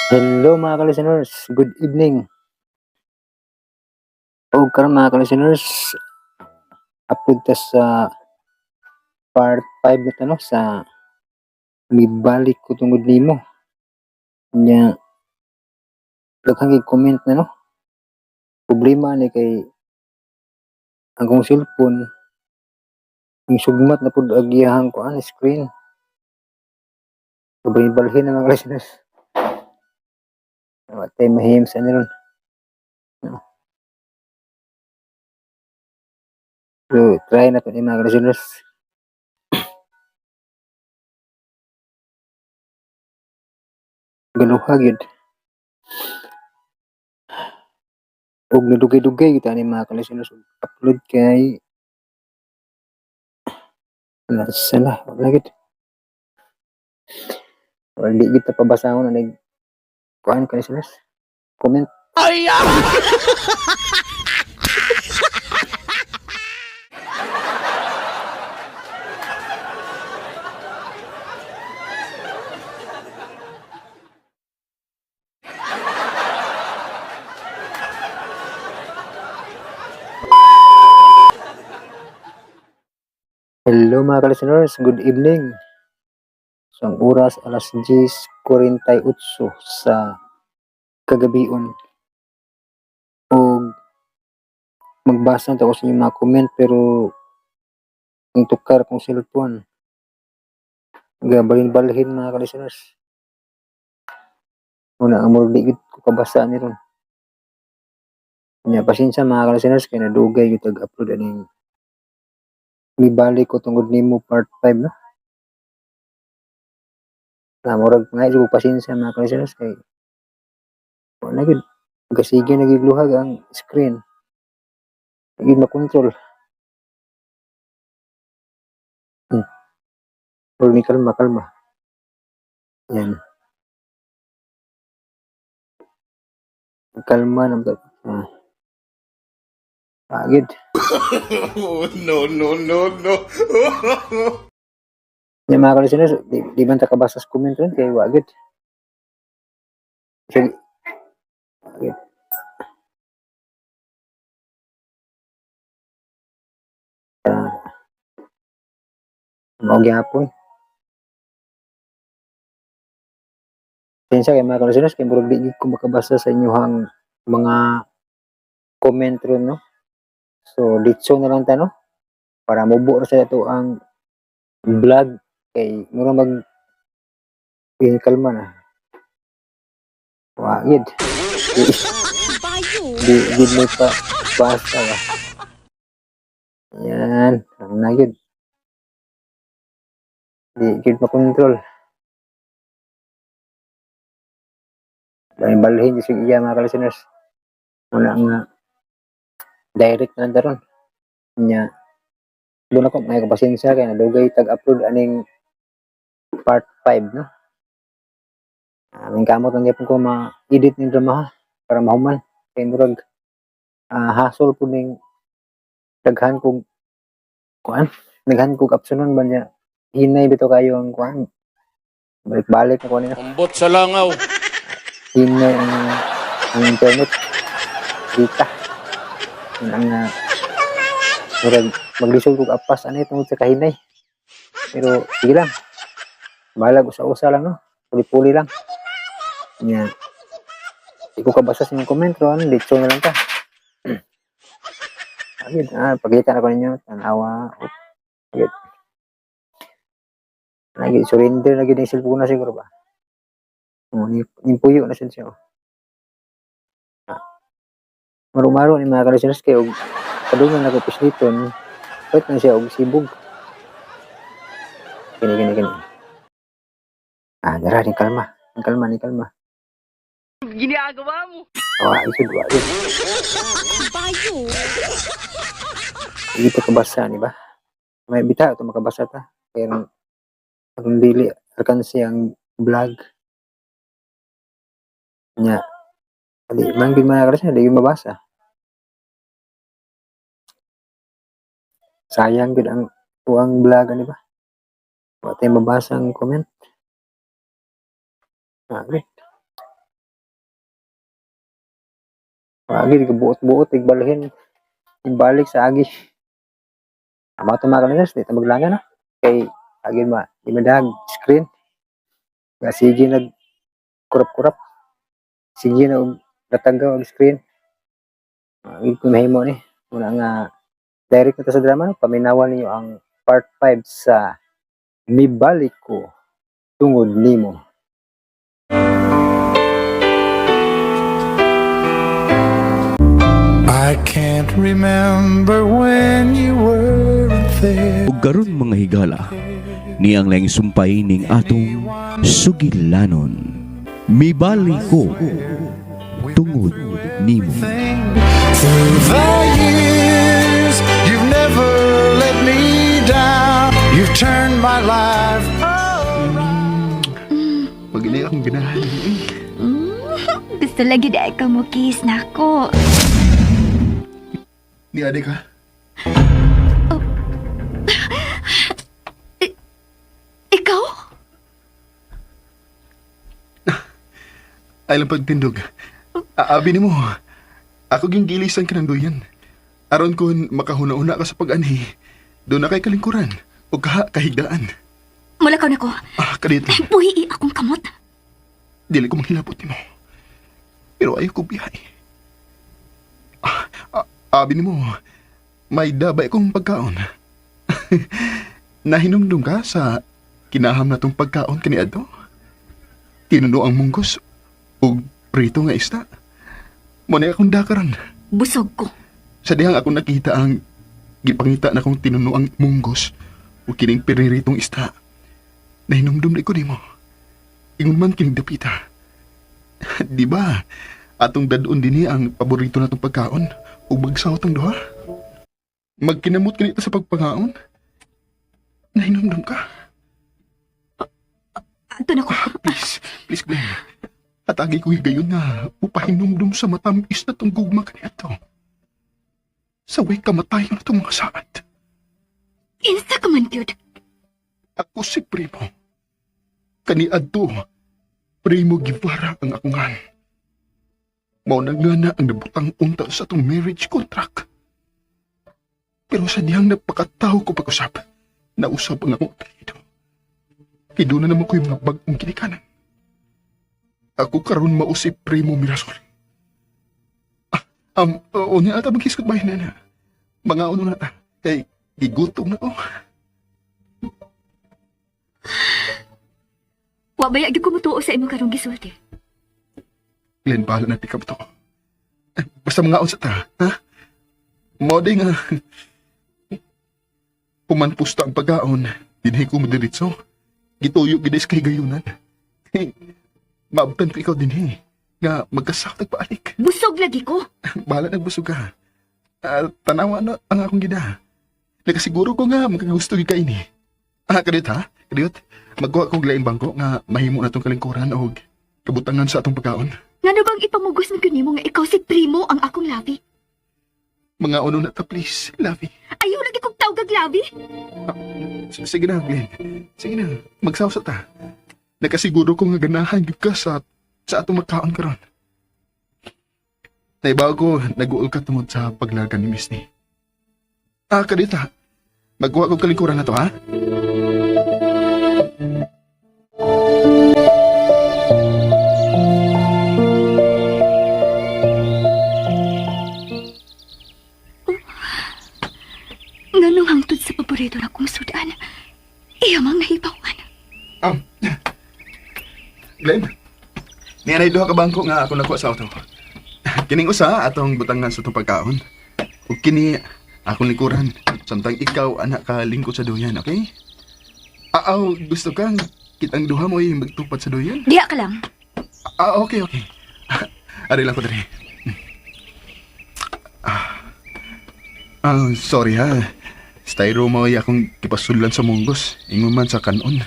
Hello mga ka-listeners, good evening. O karon mga ka-listeners, upload ta sa part 5 nito, no, sa Mibalik Ko Tungod Nimo. Nya daghang comment na, no. Problema ni kay ang kong cellphone yung sugmat na pud agiyahang kuan screen. Balhin na mga listeners. Wa tay mahim sa ron. No. So, try na to ni mga listeners. Galuha gyud. Og nadugay-dugay kita ni mga listeners upload kay nasa na wala gyud. Wala di kita pabasahon na nag kuan ka listeners. Comment. Ay! Hello mga ka-listeners, good evening. So ang oras alas 10:48 sa kagabion. Og magbasa ta ko sa inyong mga comment pero ang tukar kong cellphone. Gabalhin-balhin mga ka-listeners. Una ang murag di gyud ko kabasa ni ron. Nya pasensya mga ka-listeners kay nadugay gyud tag upload aning Mibalik Ko Tungod Nimo part 5, no. Na murag nga jud pasensya mga ka-listeners kay wala gyud gasige na gyud luhag ang screen. Di gyud makontrol. Murag ni kalma kalma. Yan. Kalma na ba? Ah. Ah, gid. Oh, no, no, no, no. Nya mga ka-listeners, di man ta kabasa sa comment ron kay wa gid. Sige. Wa gid. Ah. Mao gyapon. Pasensya kay mga ka-listeners kay murag di gyud ko makabasa sa inyuhang mga comment ron, no. So ditso na lang ta, no, para mubo ra sa ato ang vlog kay mura mag in kalma na. Wa gid. Di gid mo pa basa ba. Yan, na gid. Di gid makontrol. Balhin jud iya mga ka-listeners. Wala nga direct na daron. Nya doon ako may pasensya kay nadugay tag-upload aning part 5, no. Aming kamot lang gyapon ko ma-edit ning drama ha, para mahuman kay murag hasol pud ning daghan kog kuan, daghan kog optionon ba niya, hinay bitaw kayo ang kuan. Balik-balik na ko nila. Ambot sa langaw. Hinay ang internet data. Ang murag maglisod kog apas ani tungod sa kahinay. Pero sige lang. Bahalag usa-usa lang, no. Puli-puli lang. Nya. Di ko kabasa sa inyong comment ron, ditso na lang ta. Agad, pagkita na ko ninyo, tanawa. Agad. Lagi surrender na gyud ang cellphone na siguro ba. Oh, ni puyo na siya. Oh. Ah. Maru-maro ni mga ka-listeners kay og padungan na ko pisliton, pwet na siya og sibog. Kini kini kini. Ah, dara ni kalma. Ni kalma, ni kalma. Ginagawa mo. Oh, isod wa yun. Bayo. Hindi ta kabasa ni ba? May bita ito makabasa ta. Pero ang dili alkansi ang vlog. Nya. Di man gid mga ka-listeners, di gyud mabasa. Sayang gid ang tuang vlog ani ba? Wa tay mabasa ang comment. Ah, great. Agi buot-buot igbalhin. Ibalik sa agi. Amo to mga kalingers, di ta maglangan no. Kay agi ma imadag screen. Nga sige nag kurap-kurap. Sige na og natanggaw og screen. Agi ko mahimo ni. Muna nga direct na ta sa drama no. Paminawan ninyo ang part 5 sa Mibalik Ko Tungod Nimo. I can't remember when you weren't there. Ug karon mga higala, niyang laing sumpay ning atong sugilanon. Mibali ko tungod nimo. Through the years, you've never let me down. You've turned my life around. Pag ini akong ganahan. Gusto lagi di ka mo kiss na ako. Ni ade ka. Ikaw? Ay lang pagtindog. Aabi nimo. Ako gyung gilisan ka ng duyan. Aron kun makahuna-una ka sa pag-anhi, doon na kay kalingkuran o kaha kahigdaan. Mulakaw na ko. Ah, kadito. Buhi akong kamot. Dili ko manghilabot nimo. Pero ayaw ko biyahe. Ah, ah, abi nimo, may dabay akong pagkaon. Nahinumdum ka sa kinaham na tong pagkaon kaniadto? Tinuno ang munggos ug prito nga isda. Mo na akong dakaran. Busog ko. Sa dihang ako nakita ang gipangita na kong tinuno ang munggos ug kining piriritong isda. Nahinumdum na ko nimo. Ingon man kining dapita. Di ba? Atong dadon dinhi ang paborito natong pagkaon ug magsawot ang duha. Magkinamot kanita sa pagpangaon. Nahinumdum ka. Ato na ko. Please, please Glenn. Atagi ko higayon nga upahinumdum sa matamis na tong gugma kaniadto. Saway kamatayon na itong mga saad. Insa ka man gyud. Ako si Primo. Kaniadto, Primo Guevara ang akungan. Mao na nga na ang nabutang unta sa atong marriage contract. Pero sa dihang napakataw ko pag-usap, nausap ang akong apelyido. Kay doon na naman ko yung mga bagong ginikanan. Ako karon mao si Primo Mirasol. Ah, oo niya ata maghiskot ba yun na? Mga uno na ta. Kay gigutom na ko. Wa baya gyud ko mutuo sa imong karong gisulti. Glenn, bahala na pick up to. Eh, basta mga unsa ta, ha? Mo di nga. Pumanpusta ang pagkaon. Dinhi ko madiritso. Gituyo gid kay gayunan. Hey, maabtan ko ikaw dinhi. Nga magkasaktag paalik. Busog lagi ko. Bahala nagbusog ka. Ah, tanawa na ang akong gida. Nakasiguro ko nga makagusto gid ka ini. Ah, kadiyot ha? Kadiyot. Magkuha kog laing bangko nga mahimo na tong kalingkuran og kabutangan sa atong pagkaon. Ngano bang ipamugos man gyud nimo nga ikaw si Primo ang akong labi? Mga uno na ta, please, Lovey. Ayaw lagi kong tawgag labi. Sige na, Glenn. Sige na, magsawsa ta. Nakasiguro ko nga ganahan gyud ka sa atong magkaon karon. Naibago ko, nag-uol ka tungod sa paglagan ni Miss ni. Ah, kadita. Magkuha ko kalingkuran na to, ha? Nganong hangtod sa paborito na kong sudan. Iya mang nahibawan. Ah. Glenn, nianay duha ka bangko nga ako nakuha sa auto. Kining usa atong butangan sa itong pagkaon. Ug kini akong likuran. Samtang ikaw anak ka lingkod sa duyan, okay? Aaw, gusto kang kitang duha mo ay magtupad sa duyan? Diha ka lang. Ah, okay, okay. Ari lang ko diri. Ah, ah, sorry ha. Styro mo ay akong kipasulan sa munggos. Ingon man sa kanon.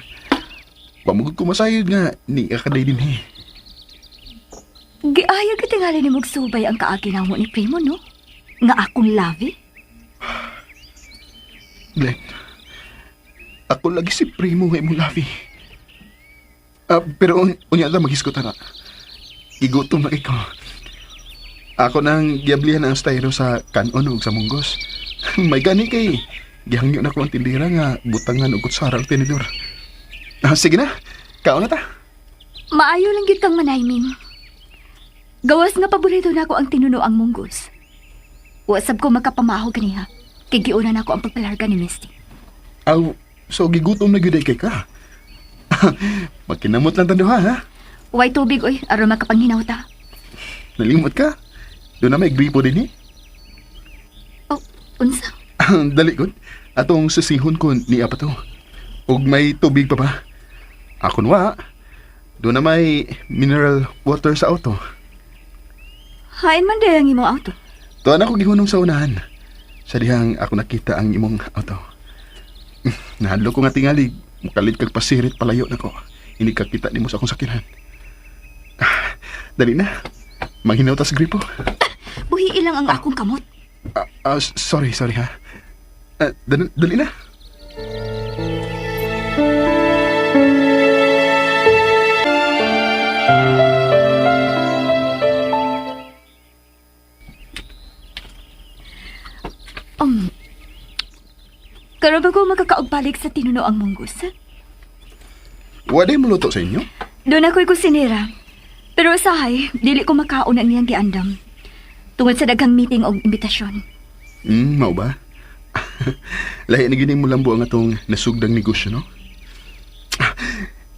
Pamugod ko masayod nga, ni akaday din eh. Giaya ka tingali ni magsubay ang kaagi namo ni Primo, no? Nga akong labi. Glenn, ako lagi si Primo nga imong labi. Ah, pero unya lang maghisgot na. Gigutom na ikaw. Ako nang giablihan ang styro sa kanon ug sa munggos. May gani kay gihangyo na ko ang tindira nga butangan og kutsara ang tinidor. Ah, sige na, kaon na ta. Maayo lang gyud kang manaymin. Gawas nga paborito nako ang tinunoang munggos. Wasab ko makapamaho ganiha. Kay giuna nako ang pagpalarga ni Misty. Aw, so gigutom na gyud ay kay ka. Magkinamot lang ta duha ha. Way tubig oy, aron makapanghinaw ta. Nalimot ka. Doon na may gripo din eh. Oh, unsa? Dali gud. Atong sisihon ko niya pa to. Ug may tubig pa ba? Ako wa. Doon na may mineral water sa auto. Hain man day ang imong auto. Tuan ako gihunong sa unahan. Sa dihang ako nakita ang imong auto. Nahadlok ko nga tingali. Mukalit kag pasirit palayo nako. Hindi ka kita nimo sa akong sakiran. Ah, dali na. Manghinaw ta sa gripo. Buhi ilang ang akong kamot. Sorry, sorry ha. Dali na. Karon ba ko makakaugbalik sa tinunoang munggos? Wala mo luto sa inyo? Doon ako'y kusinera. Pero usahay, dili ko makaon ang niyang giandam. Tungod sa daghang meeting og imbitasyon. Mao ba? Lahi na gini mo lambo ang atong nasugdang negosyo, no?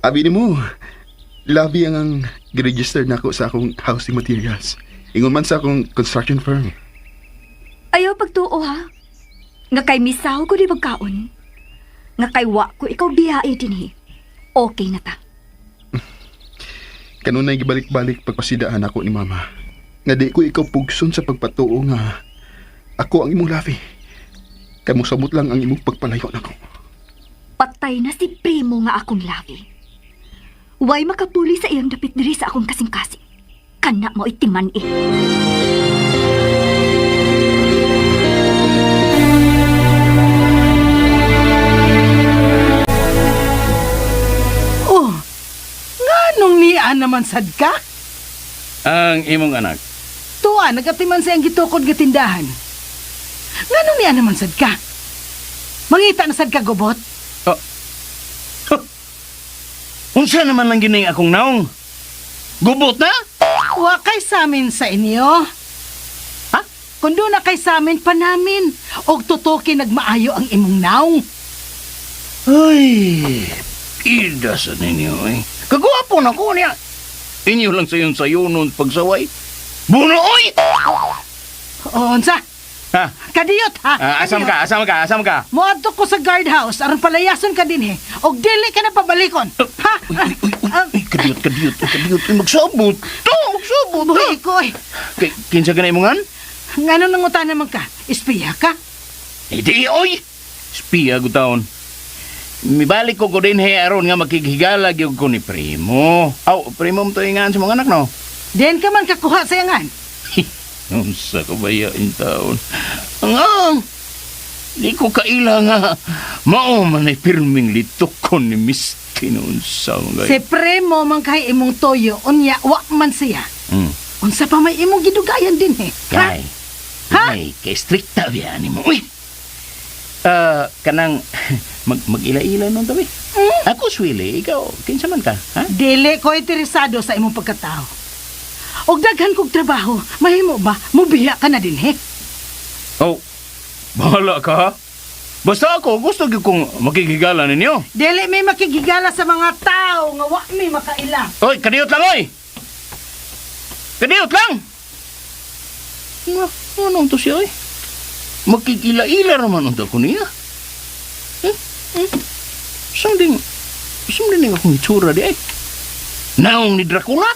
Abi nimo, labi ang giregister nako sa akong housing materials. Ingon man sa akong construction firm. Ayaw pagtuo ha. Nga kay misaw ko di pagkaon. Nga kay wa ko ikaw biyae dinhi. Okay na ta. Kanunay gibalik-balik pagpasidaan ako ni mama. Nga di ko ikaw pugson sa pagpatuo nga ako ang imong labi. Kay mosamot lang ang imong pagpalayo nako. Patay na si Primo nga akong labi. Way makapuli sa iyang dapit diri sa akong kasing-kasing. Kana mo itiman eh. Oh, nganong niya naman sad ka? Ang imong anak. Tuwa, nagatiman sa iyang gitukod nga tindahan. Nganong niya naman sad ka? Mangita na sad ka, gobot? Unsa naman lang gining akong naong? Gubot na? Wa kay samin sa inyo. Ha? Kung doon na kay samin pa namin, og tutuki nagmaayo ang imong naong. Ay, ida sa ninyo eh. Kagwapo na ko niya. Inyo lang sayon sayon nun pagsaway. Buno oy! O, unsa? Ha? Kadiyot, ha? Ah, asam ka, asam ka, asam ka. Moadto ko sa guardhouse aron palayason ka dinhi. Og dili ka na pabalikon. Ha? Uy, uy, uy, uy, uy, kadiyot, kadiyot, uy, kadiyot. Uy, magsabot. To, magsabot. Buhi ko eh. Kay, kinsa ka na imongan? Ngano nanguta naman ka? Espiya ka? Hindi, oy! Espiya, gutaon. Mibalik ko ko din he aron nga makighigala gyud ko ni Primo. Aw, Primo mo to ingan sa mga anak, no? Diyan ka man kakuha sa iyangan. Unsa ka ba yain taon? Ang ang! Di ko kaila nga mao man ay pirming litok ko ni Misty noon sa mga Si Primo man kay imong toyo, unya wa man siya. Unsa pa may imong gidugayan din eh. Ha? Kay. Ha? Ay, kay strikta biya ni mo. Uy! Kanang mag-ila-ila nun tabi. Ako swili, ikaw kinsa man ka, ha? Dili ko interesado sa imong pagkatao. Og daghan kog trabaho, mahimo ba mubiya ka na din eh? Oh, bahala ka ha? Basta ako, gusto gyud kong makikigala ninyo. Dili may makigigala sa mga tao nga wa may makaila. Oy, kadiyot lang, oy! Kadiyot lang! Nga, anong to siya, oy? Makikila-ila naman unta ko niya. Hmm? Hmm? Saan din akong itsura di ay? Naong ni Dracula?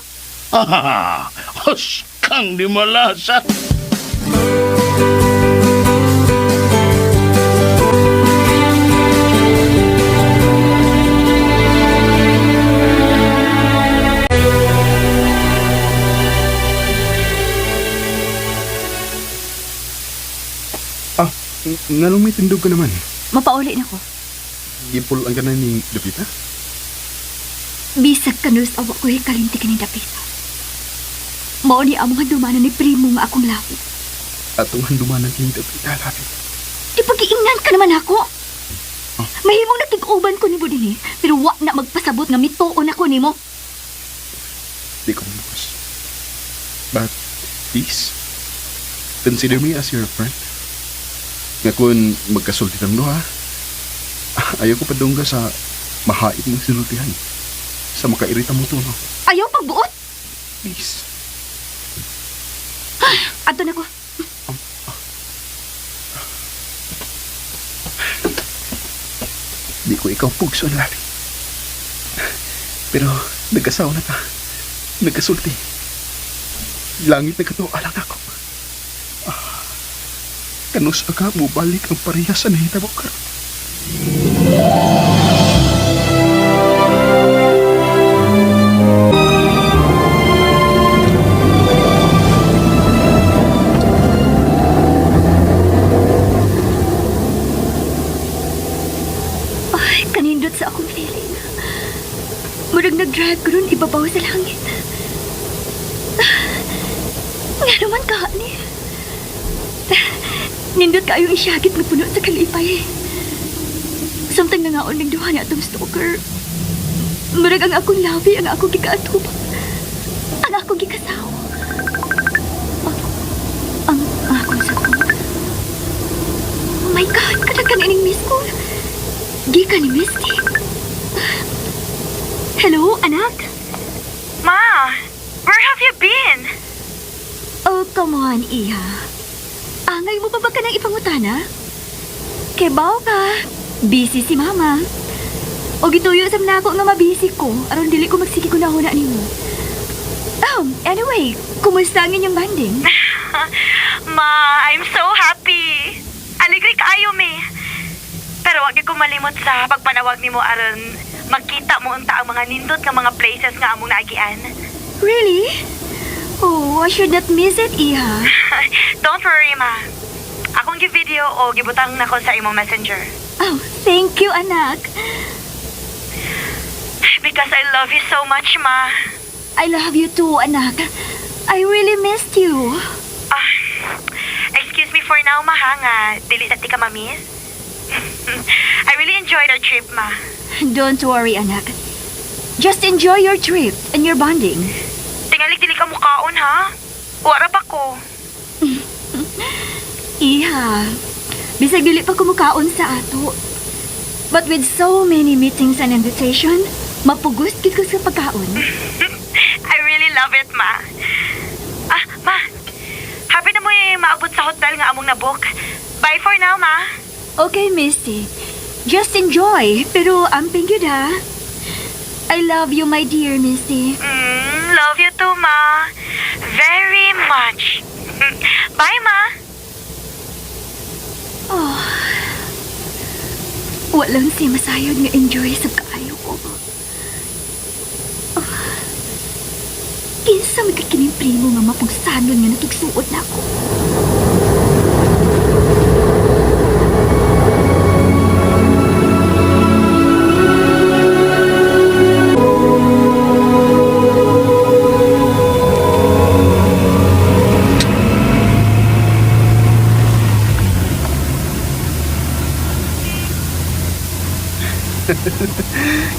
Ah, huskang di malasa. Ah, nganong may tindog ka naman? Mapauli na ko. Gipul ang ganan ni Dapita? Bisag kanus awa ko kalinti kini dapita. Mao ni among handumanan ni Primo nga akong labi. Atong handumanan kayong dapita, labi. Di pag-iingnan ka naman ako. Mahimong nakig-uban ko nimo dinhi, pero wa na magpasabot nga mituon ako nimo. Di ko mabukas. But, please, consider me as your friend. Nga kung magkasulti tang duha, ayaw ko padungga sa mahait mong sinultihan. Sa makairita mo to, no? Ayaw pagbuot. Please. Adto na ko. Di ko ikaw pugso, labi. Pero nagkasawa na ta. Nagkasulti. Langit na kato, alang ako. Ah, kanus aga mo balik ang parehas sa nahitabo karon. Ay, kanindot sa akong feeling. Murag nag-drive ko ron ibabaw sa langit. Nga naman ka, ni. Nindot kayo isyagit nga puno sa kalipay. Samtang nangaon ng duha ni atong stalker. Murag ang akong labi, ang akong gikaatubang. Ang akong gikasaw. Ang akong sakong. Oh my God, kadagkan ining miss call. Gikan ni Misty. Hello, anak? Ma, where have you been? Oh, come on, Iha. Angay mo pa ba ka ng ipangutana? Kebaw ka. Busy si Mama. O gituyo sa nako nga mabisi ko aron dili ko magsige ko na nimo. Oh, anyway, kumusta ang inyong banding? Ma, I'm so happy. Aligri kaayo mi. Pero wag gyud ko malimot sa pagpanawag nimo aron magkita mo unta ang mga nindot nga mga places nga among naagian. Really? Oh, I should not miss it, Iha. Don't worry, ma. Akong gi-video o gibutang nako sa imong messenger. Oh, thank you, anak. Because I love you so much, ma. I love you too, anak. I really missed you. Ah, excuse me for now, ma, ha, nga dili sa ti ka ma-miss. I really enjoyed our trip, ma. Don't worry, anak. Just enjoy your trip and your bonding. Tingali dili ka mukaon, ha? Wara pa ko. Iha, bisag dili pa kumukaon sa ato. But with so many meetings and invitation, mapugos gid ko sa pagkaon. I really love it, ma. Ah, ma. Happy na mo eh, maabot sa hotel nga among nabook. Bye for now, ma. Okay, Misty. Just enjoy, pero amping gyud ha. I love you, my dear Misty. Love you too, ma. Very much. Bye, ma. Oh. Walang si masayod nga enjoy sa kaayo ko. Oh. Kinsa man kay kining primo nga mapugsanon nga nakigsuot na ako.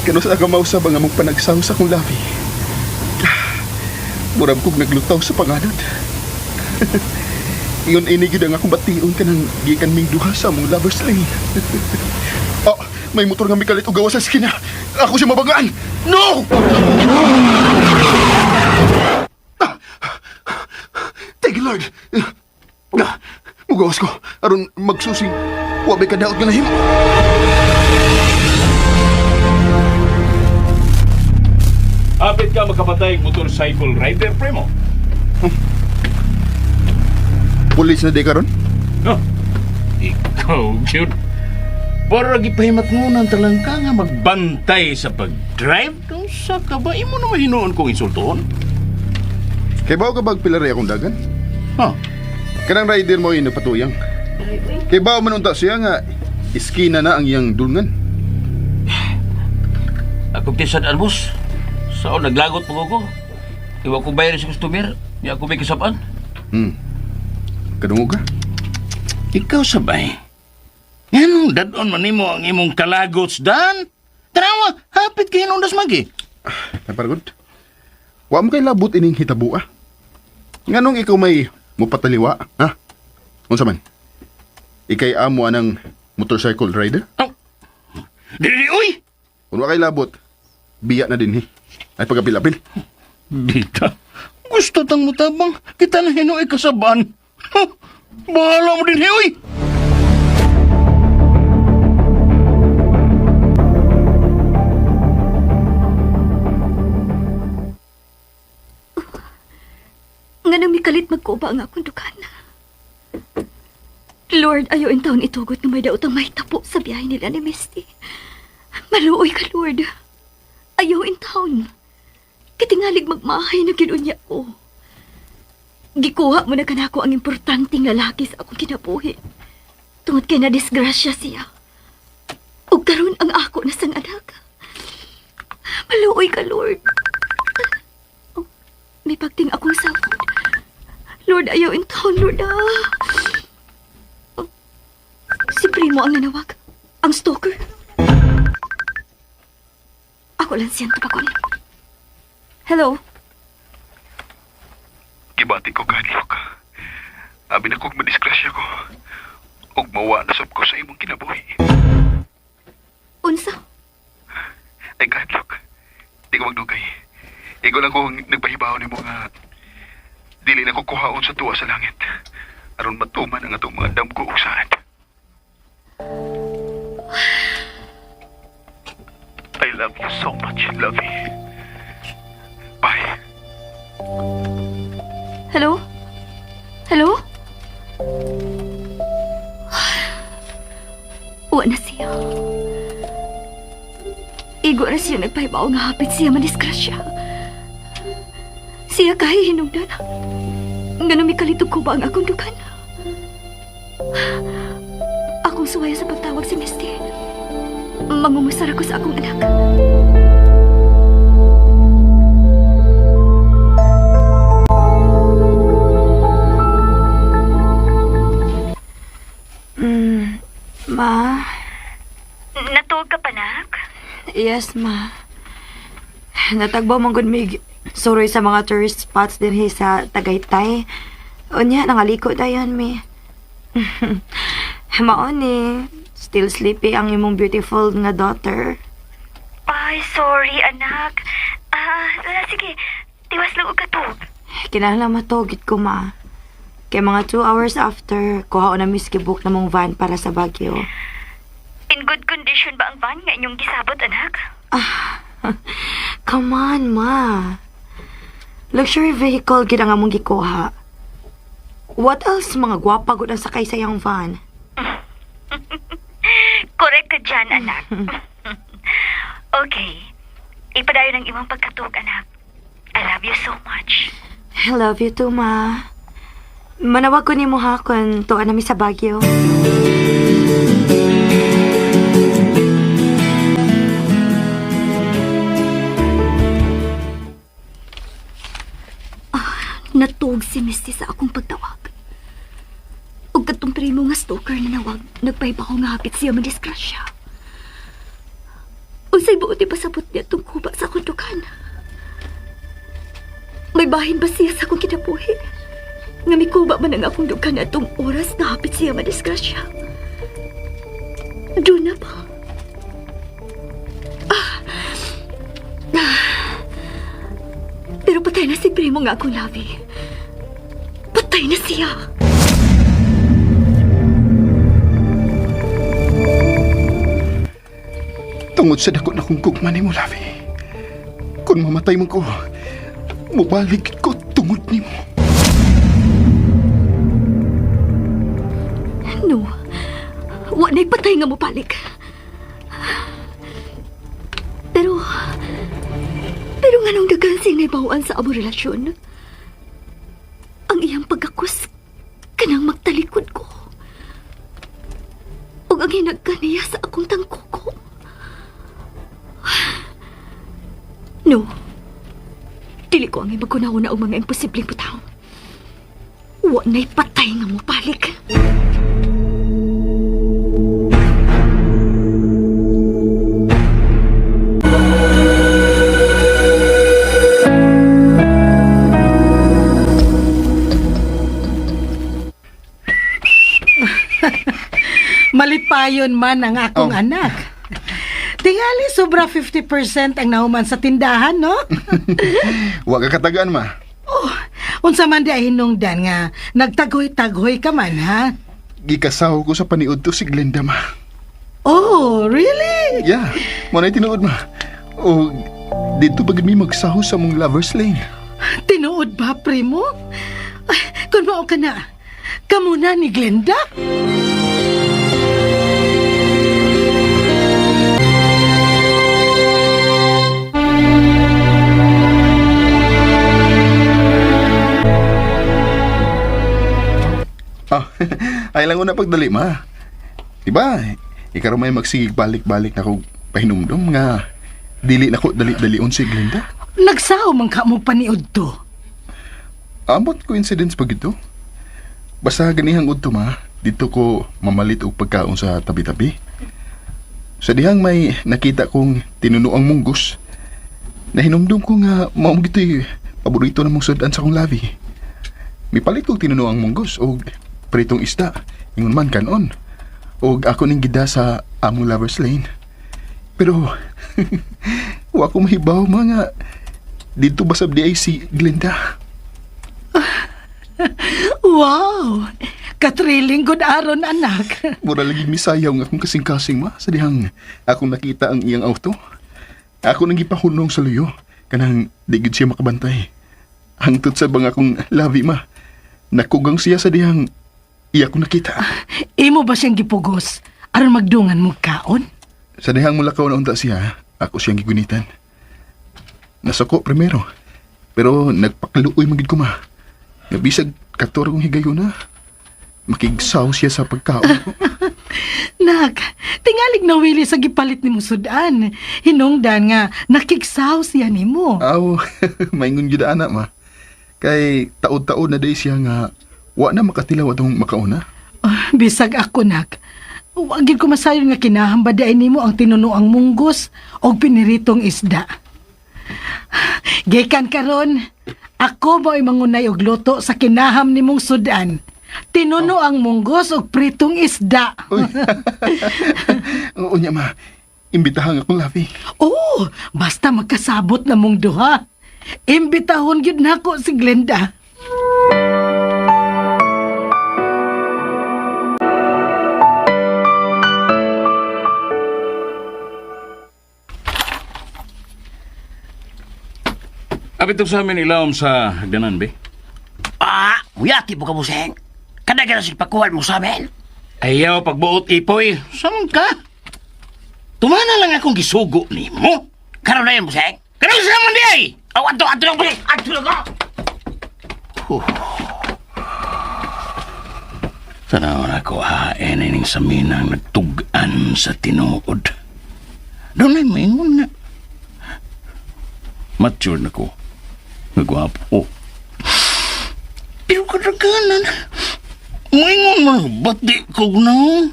Kanus aga mausab ang among panagsaw sa akong labi. Murag kog naglutaw sa panganod. Ingon ini gyud ang akong bation kanang gikan ming duha sa among lovers lane. Oh, may motor nga mikalit og gawas sa eskina. Ako siya mabagaan. No! Ah! Thank you, Lord. Ah, mugawas ko aron magsusing wa may kadaot nga nahimo. Apit ka makapatay motorcycle rider, primo. Pulis na di karon? Oh, ikaw, cute. Para gipahimat mo ng talangka nga magbantay sa pag-drive kung sa ka ba, imo na mahinuon kong insultoon. Kay bao ka bag pilari akong dagan? Ha? Kanang rider mo yung nagpatuyang. Kay bao man unta siya nga iskina na ang iyang dulngan. Akong tisan boss. Sao naglagot po ko. Iwa ko bayar sa customer. Di ako may kasapan. Kadungog ka? Ikaw sabay. Nganong dadon man nimo ang imong kalagots, Dan? Tanawa, hapit kay hinundas magi. Ay, paragod. Wa mo kay labot ining hitabo ah. Nganong ikaw may mupataliwa, ha? Unsa man? Ikay amo anang motorcycle rider? Oh. Dili, uy! Kung wa kay labot, biya na din hi. Ay pagapil-apil. Dita, gusto tang mutabang. Kita na hinuoy kasaban. Huh, bahala mo din, uy! Nga nang mikalit magkuba ang akong dukan. Lord, ayaw in taon itugot nga may daot ang mahitapo sa biyahe nila ni Misty. Maluoy ka, Lord. Ayaw in taon. Kitingalig magmahay na ginunya ko. Gikuha mo na kanako ang importanteng lalaki sa akong kinabuhi. Tungod kay na disgrasya siya. Ug karon ang ako na sang anak. Maluoy ka, Lord. Oh, may pagting akong cellphone. Lord, ayaw in taon, Lord, ah. Oh, si Primo ang nanawag. Ang stalker. Ako lang siyang tupakon. Hello? Gibati ko kadlok. Abi na kog madisgrasya ko. Ug mawa na sab ko sa imong kinabuhi. Unsa? Ay kadlok. Di ko magdugay. Ikaw lang ko ang nagpahibaw nimo nga dili na ko kuhaon sa tuwa sa langit. Aron matuman ang atong mga damgo ug saad. I love you so much, Lovey. Bye. Hello? Hello? Uwa na siya. Igo na siya nagpahibaw nga hapit siya madisgrasya. Siya kahi hinungdan. Nga namikalitog ko ba ang akong dukan? Akong suwaya sa pagtawag si Misty. Mangumusar ako sa akong anak. Ma? Natuog ka pa, nak? Yes, ma. Natagbaw man gud mig suroy sa mga tourist spots dinhi sa Tagaytay. Unya, nangaliko dayon mi. Mao ni, still sleepy ang imong beautiful nga daughter. Ay, sorry, anak. Ah, sige. Tiwas lang og katug. Kinahanglan matugit ko, ma. Kay mga 2 hours after, kuha ko na miss book na mong van para sa Baguio. In good condition ba ang van nga inyong gisabot, anak? Come on, ma. Luxury vehicle gid ang among gikuha. What else mga gwapa gud ang sakay sa iyang van? Correct ka dyan, anak. Okay. Ipadayon ang imong pagkatug, anak. I love you so much. I love you too, ma. Manawag ko nimo ha kung tuwa nami sa Baguio. Natuog si Misty sa akong pagtawag. Ug katong primo nga stalker na nawag, nagpayba ko nga hapit siya madisgrasya. Unsay buot ipasabot niya itong kuba sa akong dukan. May bahin ba siya sa akong kinabuhi? Nga mikuba man ang akong dukan atong oras na hapit siya madisgrasya. Doon na ba? Ah. Ah. Pero patay na si Primo nga akong labi. Patay na siya. Tungod sa dako na kong gugma nimo, Lovey. Kung mamatay man ko, mubalik ko tungod nimo. No. Wa na'y patay nga mobalik. Pero... Pero nga nung daghan siyang naibawan sa among relasyon, ang iyang pagkakos kanang magtalikod ko. Ug ang hinagka niya sa akong tangkuko. No. Dili ko ang imagkunaw na ang mga imposibleng butang. Wa na'y patay nga mo balik. Malipayon man ang akong Oh. anak. Tingali sobra 50% ang nahuman sa tindahan, no? Wa ka katagaan, ma. Oh, unsa man di ay hinungdan nga nagtagoy-tagoy ka man, ha? Gikasaw ko sa paniud to si Glenda, ma. Oh, really? Yeah, mo na tinuod, ma. O, dito ba gid mi magsaho sa mong lover's lane? Tinuod ba, primo? Ay, kung mao ka na, kamuna ni Glenda? Ah, ay lang una pagdali, ma. Diba, ikaw may magsigig balik-balik na kog pahinumdum nga dili na ko dali-dalion si Glenda. Nagsaw man ka mo paniud to. Amot coincidence pag ito. Basta ganihang udto ma, dito ko mamalit og pagkaon sa tabi-tabi. Sa dihang may nakita kong tinunuang munggos. Nahinumdum ko nga mao gito'y paborito na mong sudan sa akong labi. Mipalit kog tinunuang munggos og pritong isda, ingon man kanon. Og ako ning gida sa among lovers lane. Pero wa ko mahibaw mga dito basab di ay si Glenda. Wow! Katriling good aron, anak. Mura lagi misayaw nga akong kasing-kasing ma sa dihang akong nakita ang iyang auto. Ako nang gipahunong sa luyo kanang di gid siya makabantay. Hangtod sa bang akong labi ma. Nakugang siya sa dihang iya ko nakita. Imo ba siyang gipugos aron magdungan mo kaon? Sa dihang mulakaw na unta siya, ako siyang gigunitan. Nasuko primero, pero nagpakaluoy man gid ko ma. Nga bisag kator kong higayuna. Makigsaw siya sa pagkaon ko. Nak, tingalig na wili sa gipalit ni sudan. Hinungdan nga nakigsaw siya nimo. Aw, maingon gyud ana ma. Kay taod-taod na day siya nga wa na makatilaw atong makauna. Ah, bisag ako nak. Wa gid ko masayon nga kinahamba ay nimo ang tinunuang munggos og piniritong isda. Gikan karon, ako mo'y mangunay og luto sa kinaham nimong sudan. Tinuno ang munggos og pritong isda. Uy. Oo niya ma. Imbitahan akong labi. Oh, basta magkasabot na mong duha. Imbitahon gyud nako si Glenda. Apit sa amin ilawom sa hagdanan, be. Ah, muyati po ka, buseng. Kada ka na pagkuhan mo sa amin. Ayaw, pagbuot, ipoy. Saan ka? Tumana lang akong gisugo ni mo. Karon na yun, buseng. Kanang sa man di ay! Aw, ato, ato lang, buseng. Ato lang ko. Tanaw na ko hain ining sa minang nagtugan sa tinuod. Doon ay maingon nga. Mature na ko. Nagwapo. Pero kadaganan, maingon man, ba't di ko na?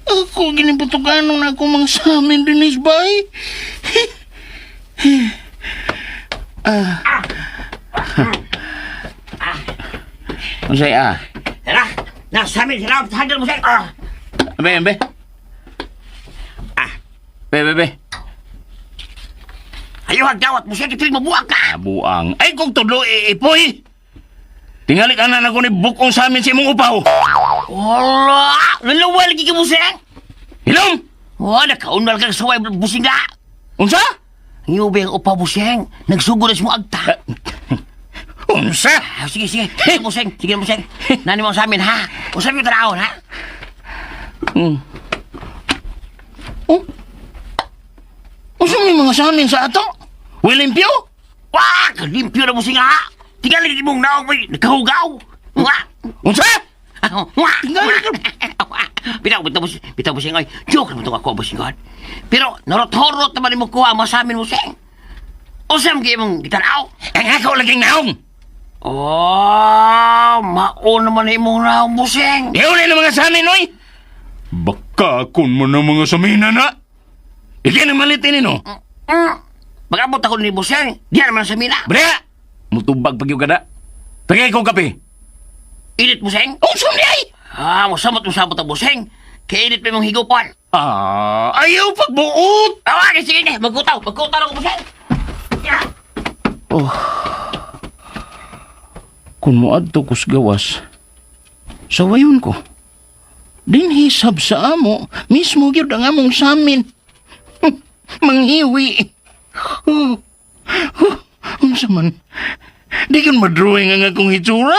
Ako, giniputukanon na ako mga sa amin din is bay. Unsay ah? Tara, nasa amin, sila, sa buseng. Ah. Abe, abe. Ah. Be, be, be. Ayaw, hagdawat, buseng, itilig mabuang ka. Abuang. Ay, kung tudlo, iipoy. Tingali ka na na ko ni bukong sa amin sa imong upaw. Wala, lalawa lagi ka, buseng. Hilom! Oh, nakaunal kang saway, buseng ka. Unsa? Ang iyong ang upa, buseng. Nagsugo na siya mo agta. Unsa? Ah, sige, sige. Sige, buseng. Sige, buseng. Nani mo sa amin, ha? Usap yung tanawon, ha? Oh? Unsa may mga sa amin sa ato? Wilimpyo? Wah, limpyo na buseng, ha? Tinggal lagi mong naong, may nakahugaw. Wah! Unsa? Wah! Bitaw, bitaw, buseng. Bitaw, buseng, ay. Joke naman itong ako, buseng, God. Pero, narot-horot naman mo kuha mo sa amin, buseng. Usam kayo mong gitanaw. Ang ako laging naong. Oh, mao naman imong naong, busing. Iyaw na mga samin, oy! Baka kun mo ng mga samina na. Ikay na malitin no. Pag-abot ako ni busing, diyan naman sa mina. Bre! Mutubag pag yung kada. Tagay kong kape. Init, busing. Oh, sumli ay! Ah, musamot musabot ang busing. Kay init pa imong higupan. Ah, ayaw pagbuot! Ah, okay, sige na. Magkutaw. Magkutaw ako, busing. Yeah. Oh. Kung moadto ko sa gawas, sawayon ko. Dinhisab sa amo, mismo gyud ang among samin. Manghiwi. Oh. Oh. Unsa man? Di yun madrawing ang akong hitsura.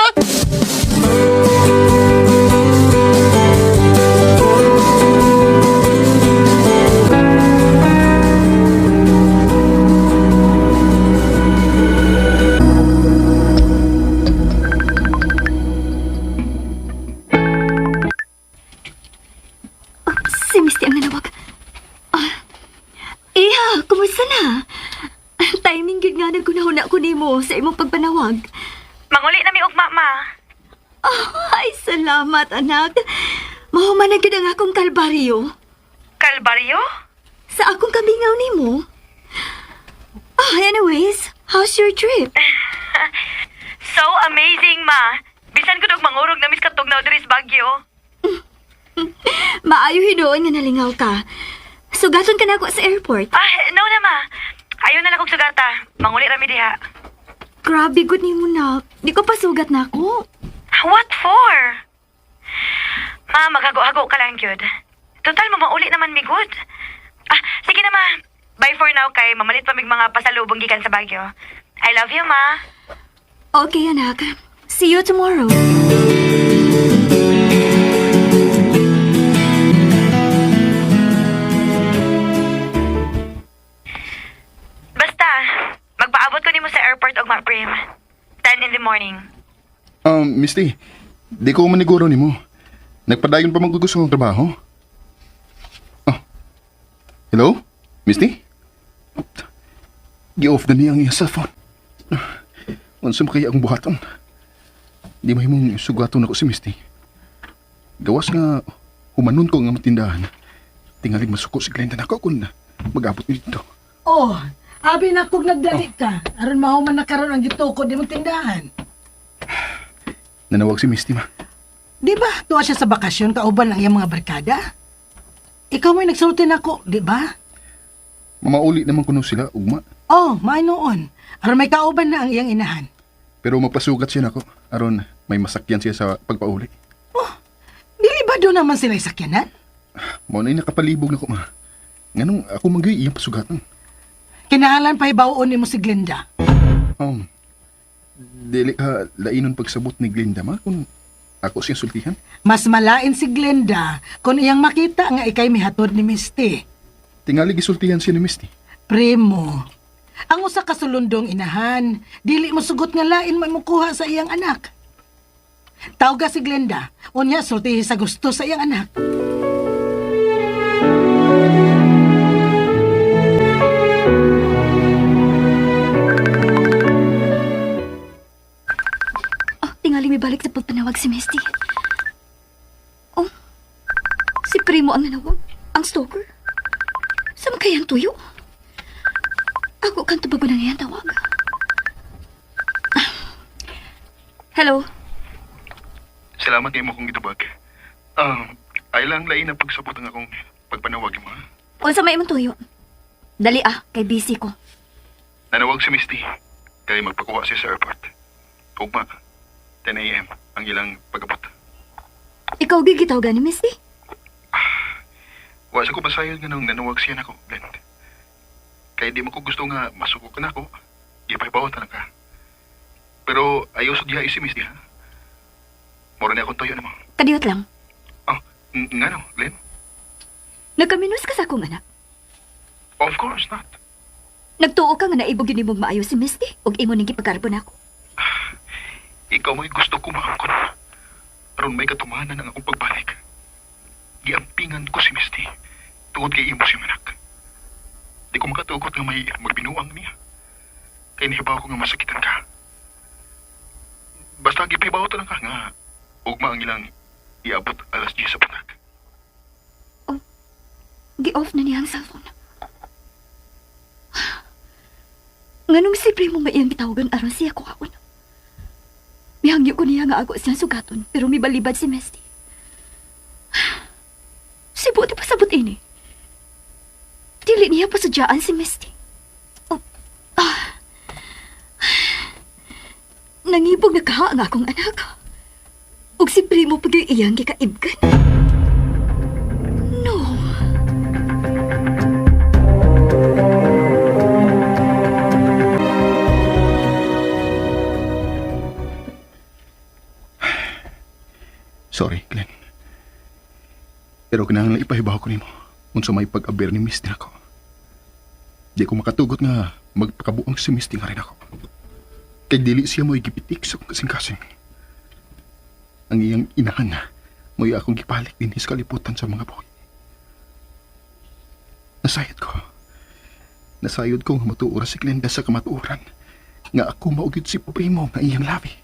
Oh, si Misty ang nanawag. Ah, Iha, kumusta na? Timing gyud nga nagkunahuna ko nimo sa imong pagpanawag. Manguli na mi ugma, ma. Oh, ay, salamat, anak. Mahuman na gyud ang akong kalbaryo. Kalbaryo? Sa akong kamingaw nimo. Ah, anyways, how's your trip? So amazing, ma. Bisan ko og mangurog na mis katugnaw diri sa Baguio. Maayo hinuon nga nalingaw ka. Sugaton ka na ako sa airport. Ah, no na, ma. Ayaw na lang kog sugata. Manguli ra mi diha. Grabe, good nimo na. Di ko pasugat na ako. What for? Ma, maghago-hago ka lang, gyud. Total, mamauli naman mi good. Ah, sige na, ma. Bye for now kay mamalit pa mig mga pasalubong gikan sa Baguio. I love you, ma. Okay, anak. See you tomorrow. Basta, magpaabot ko nimo sa airport og ma-prim. 10 in the morning. Misty, di ko maniguro nimo. Nagpadayon pa magugusto ang trabaho. Oh. Hello? Misty? Gi-off na niya ang iyang cellphone. Unsa man kaya ang buhaton? Di mahimong sugaton ako si Misty. Gawas nga humanon ko nga matindahan. Tingalig masuko si Glenda nako kung mag-abot ni dito. Oh, abi na kog nagdali ka. Aron mahuman na karon ang gitukod imong tindahan. Nanawag si Misty ma. Di ba tuwa siya sa bakasyon kauban ang iyang mga barkada? Ikaw may nagsulti nako, di ba? Mamauli naman kuno sila ugma. Oh, maay noon. Aron may kauban na ang iyang inahan. Pero magpasugat siya nako aron may masakyan siya sa pagpauli. Dili ba doon naman sila sakyanan? Mao na nakapalibog nako ma. Nganong ako man gyud iyang pasugatan. Kinahanglan pa hibaw-on nimo si Glenda. Um, dili ka lainon pagsabot ni Glinda ma kung ako siyang sultihan. Mas malain si Glenda kung iyang makita nga ikay mihatod ni Misty. Tingali gisultihan siya ni Misty. Primo, ang usa ka sulundong inahan, dili mo sugot nga lain mo imong kuha sa iyang anak. Tawga si Glenda, unya sultihi sa gusto sa iyang anak. Oh, tingali may balik sa pagpanawag si Misty. Oh, si Primo ang nanawag. Ang stalker. Sa kayang tuyo? Ako kang tubago na ngayon tawag. Ah. Hello? Salamat kay mo kong gitubag. Ay lang lain ang pagsabot ang akong pagpanawag mo. Ha? Unsa may imong tuyo? Dali ah, kay busy ko. Nanawag si Misty kay magpakuha siya sa airport. Ugma, 10 a.m. ang ilang pag-abot. Ikaw gigitaw gani, Misty? Wa sa ko pasayod nga nung nanawag siya nako, Blend. Kay di mo ko gusto nga masuko ka nako. Gipahibaw ta na ka. Pero ayaw sa diha si Misty ha. Mura niya akong tuyo namo. Kadiyot lang. Oh, ngano, Glenn? Nagkaminos ka sa akong anak. Of course not. Nagtuo ka nga naibog yun imong maayo si Misty ug imo ning gipagarbon ako. Ikaw mo'y gusto ko maangkon. Aron may katumanan ang akong pagbalik. Giampingan ko si Misty tungod kay imo si manak. Di ko makatugot nga may magbinuang niya. Kay nahibaw ko nga masakitan ka. Basta gipahibaw ta lang ka nga ugma ang ilang iabot alas 10 sa buntag. Gi-off na niya ang cellphone. Nganong si Primo nga iyang gitawagan aron siya kuhaon. Mihangyo ko niya nga ako siyang sugaton, pero mibalibad si Misty. Si buti pasabot ini. Dili niya pasadyaan si Misty. Oh, ah. Nangibog na kaha ang akong anak. Ug si Primo pag iyang gikaibgan. No. Sorry, Glenn. Pero kinahanglan ipahibaw ko nimo unsa may pag-aber ni Misty nako. Di ko makatugot nga magpakabuang si Misty nga rin ako. Kay dili siya mo'y gipitik sa akong kasing-kasing. Ang iyang inahan mo'y akong gipalik dinhi sa kalibutan sa mga buhay. Nasayod ko. Nasayod ko nga matuura si Glenda sa kamatuoran nga ako maugid si Primo nga iyang labi.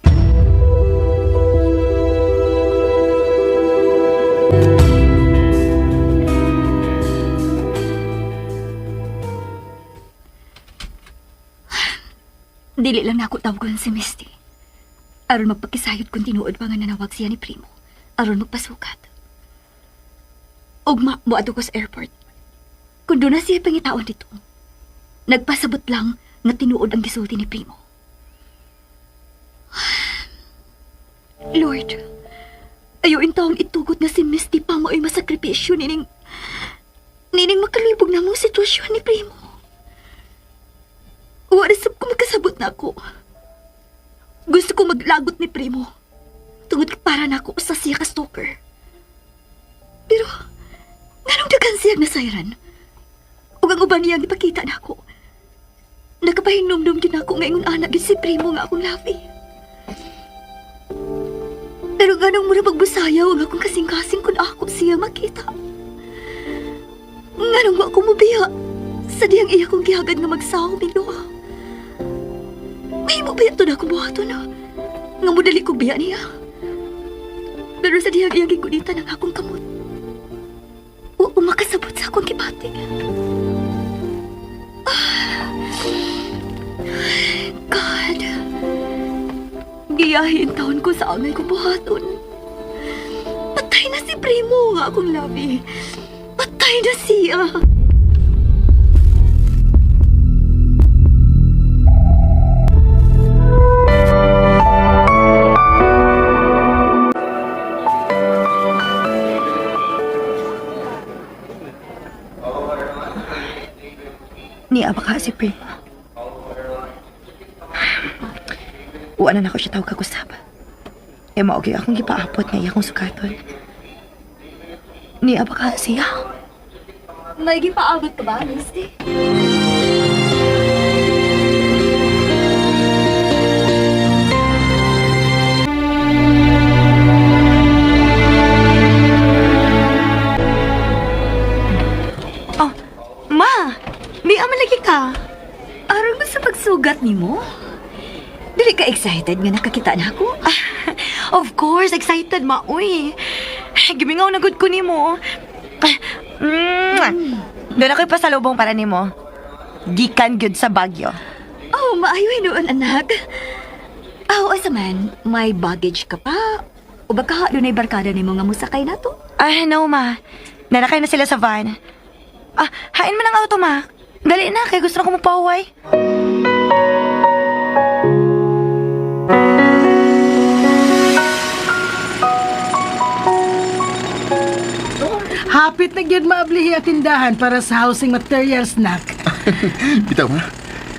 Dili lang nako tawgon si Misty. Aron magpakisayod kung tinuod pa nga nanawag siya ni Primo. Aron magpasukat. Ugma, moadto ko sa airport. Kung doon na siya pangitaon dito, nagpasabot lang nga tinuod ang gisulti ni Primo. Lord, ayo taong itugot na si Misty pa mo ay masakripisyo nining makalibog na mong sitwasyon ni Primo. Wala sab ko magkasabot na ako. Gusto ko maglagot ni Primo. Tungod para na ako usa siya ka stalker. Pero, nganong daghan siyang nasayran? Ug ang uban niyang ipakita na ako. Nakapahinumdum din ako ngayon anak gyud si Primo nga akong labi. Pero ganong mura magbusayaw ang akong kasing-kasing kung ako siya makita. Nganong wa ko mobiya sa diyang iya kong gihagad nga magsawag ni Noah. May mo ba ito na akong buhaton na? Nga modali ko biya niya. Pero sa diyang iyang gigunitan ang akong kamot. Wa ko makasabot sa akong kibati. Ah. God. Giyahin taon ko sa angay kong buhaton. Patay na si Primo nga akong labi. Patay na siya. Niya ba ka si Primo? Uwan na nako siya tawag kagusap. E mao gyud akong gipaapot nga iya akong sukaton. Niya ba ka siya? May gipaabot ka ba, Misty? Oh, ma! May ama lagi ka. Aron ba sa pagsugat nimo? Dili ka excited nga nakakita na ako? Of course, excited ma. Uy, gimingaw na gud ko nimo. Doon ako'y pasalubong para nimo. Gikan gyud sa Baguio. Oh, maayo hinuon, anak. Oh, asa man, may baggage ka pa. O baka dunay barkada nimo nga mosakay na to? Ah, no, ma. Nanakay na sila sa van. Ah, hain man ang auto, ma. Dali na, kay gusto na ko mapaway. Hapit na gyud maablihi ang tindahan para sa housing materials nak. Bitaw ma.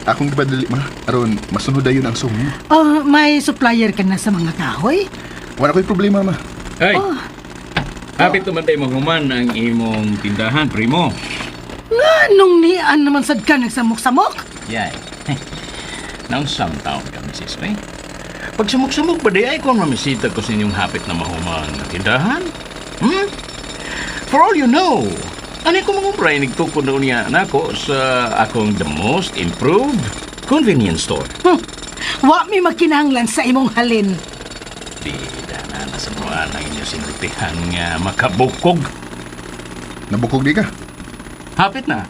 Akong gipadali ma aron masunod dayon ang song mo. Oh, may supplier ka na sa mga kahoy? Wala ko'y problema ma. Ay! Hapit naman tayo maghuman ang imong tindahan, primo. Anong nian naman sad ka nagsamok-samok? Yay. Nang taon ka, Mrs. May. Pag samok-samok ba di ay kung mamisita ko sa inyong hapit na mahuman na tindahan? Hmm? For all you know, ano ko mangumpray nagtukod na niya nako sa akong the most improved convenience store. Wa mi makinahanglan sa imong halin. Bida na nasa buwan ang inyong sinultihan nga makabukog. Nabukog di ka. Hapit na.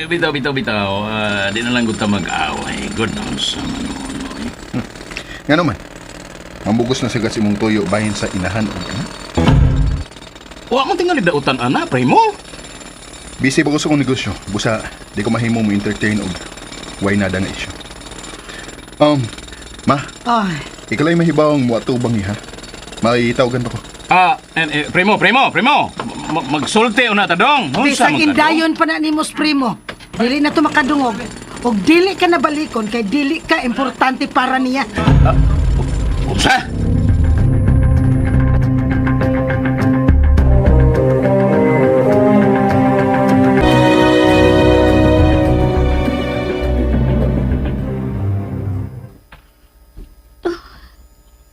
Bitaw, bitaw, bitaw. Di na lang gud ta mag-away. Good sa manunoy. Nga naman, mambugos na sigat si mong tuyo bahin sa inahan o anak. Wa man tingali dautan ana, primo. Busy ba ko sa akong negosyo? Busa, di ko mahimo mo entertain og way nada na issue. Ma, Ay, ikalay mahibawang mo atubang iha. Maitawagan pa ko. Primo, primo, primo. Magsulti una ta dong. Unsa bisag man ka, dong? indayon pa na nimo primo. Dili na to makadungog. Og dili ka na balikon kay dili ka importante para niya. Unsa?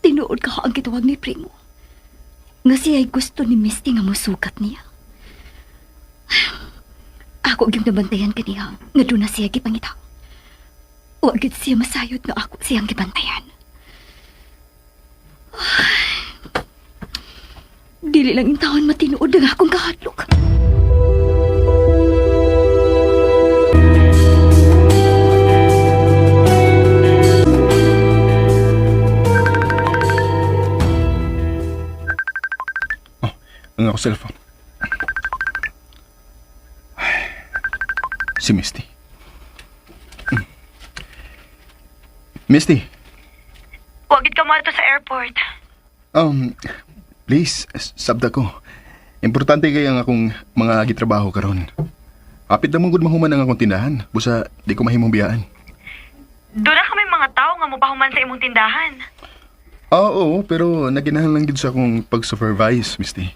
Tinuod ka ang gitawag ni Primo. Nga siya'y gusto ni Misty nga musukat niya. Ako gyud nabantayan kaniya nga doon na siya gipangita. Wa gyud siya masayod nga ako siyang gibantayan. Ay, dili lang intawon matinuod ang akong kahadlok. Ang ako cellphone. Ay, si Misty. Misty, Wa gid ka moadto sa airport. Please, sabda ko. Importante kay ang akong mga gitrabaho karon. Apit na mong gud mahuman ang akong tindahan. Busa, di ko mahimong biyaan. Doon na kami mga tao nga mopahuman sa imong tindahan. Ah, oo, pero naginahan lang gid sa akong pag-supervise, Misty.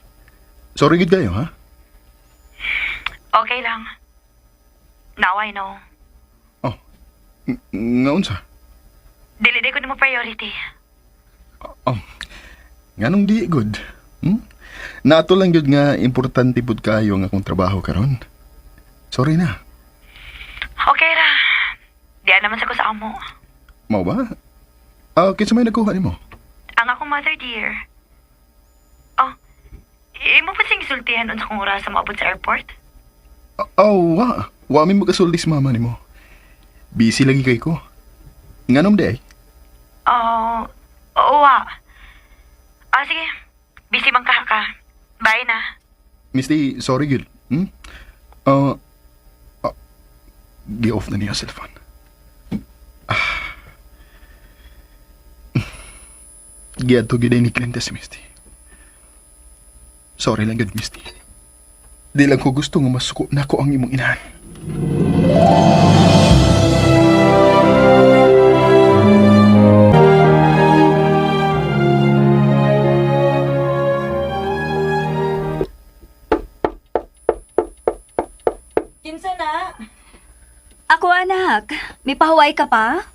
Sorry gid kayo, ha? Okay lang. Now I know. Oh, nga unsa? Dili di ko nimo priority. Oh, nganong di good? Nato lang gyud nga importante pud kayo ang akong trabaho karon. Sorry na. Okay ra. Diyan naman sa ko sa amo. Mao ba? Ah, kinsa may nagkuha nimo? Ang akong mother dear. Oh, imo pa sing sultihan unsa kong oras sa moabot sa airport? Oh, wa. Wa mi magasulti sa mama nimo. Busy lagi kay ko. Nganom di ay? Oh, oo wa. Ah, sige. Busy man ka ka. Bye na. Misty, sorry gyud. Ah, gi-off na niya cellphone. Ah. Giadto gyud ay ni Glenda si Misty. Sorry lang gyud, Misty. Di lang ko gusto nga masuko nako ang imong inahan. Kinsa na? Ako anak, may pahuway ka pa?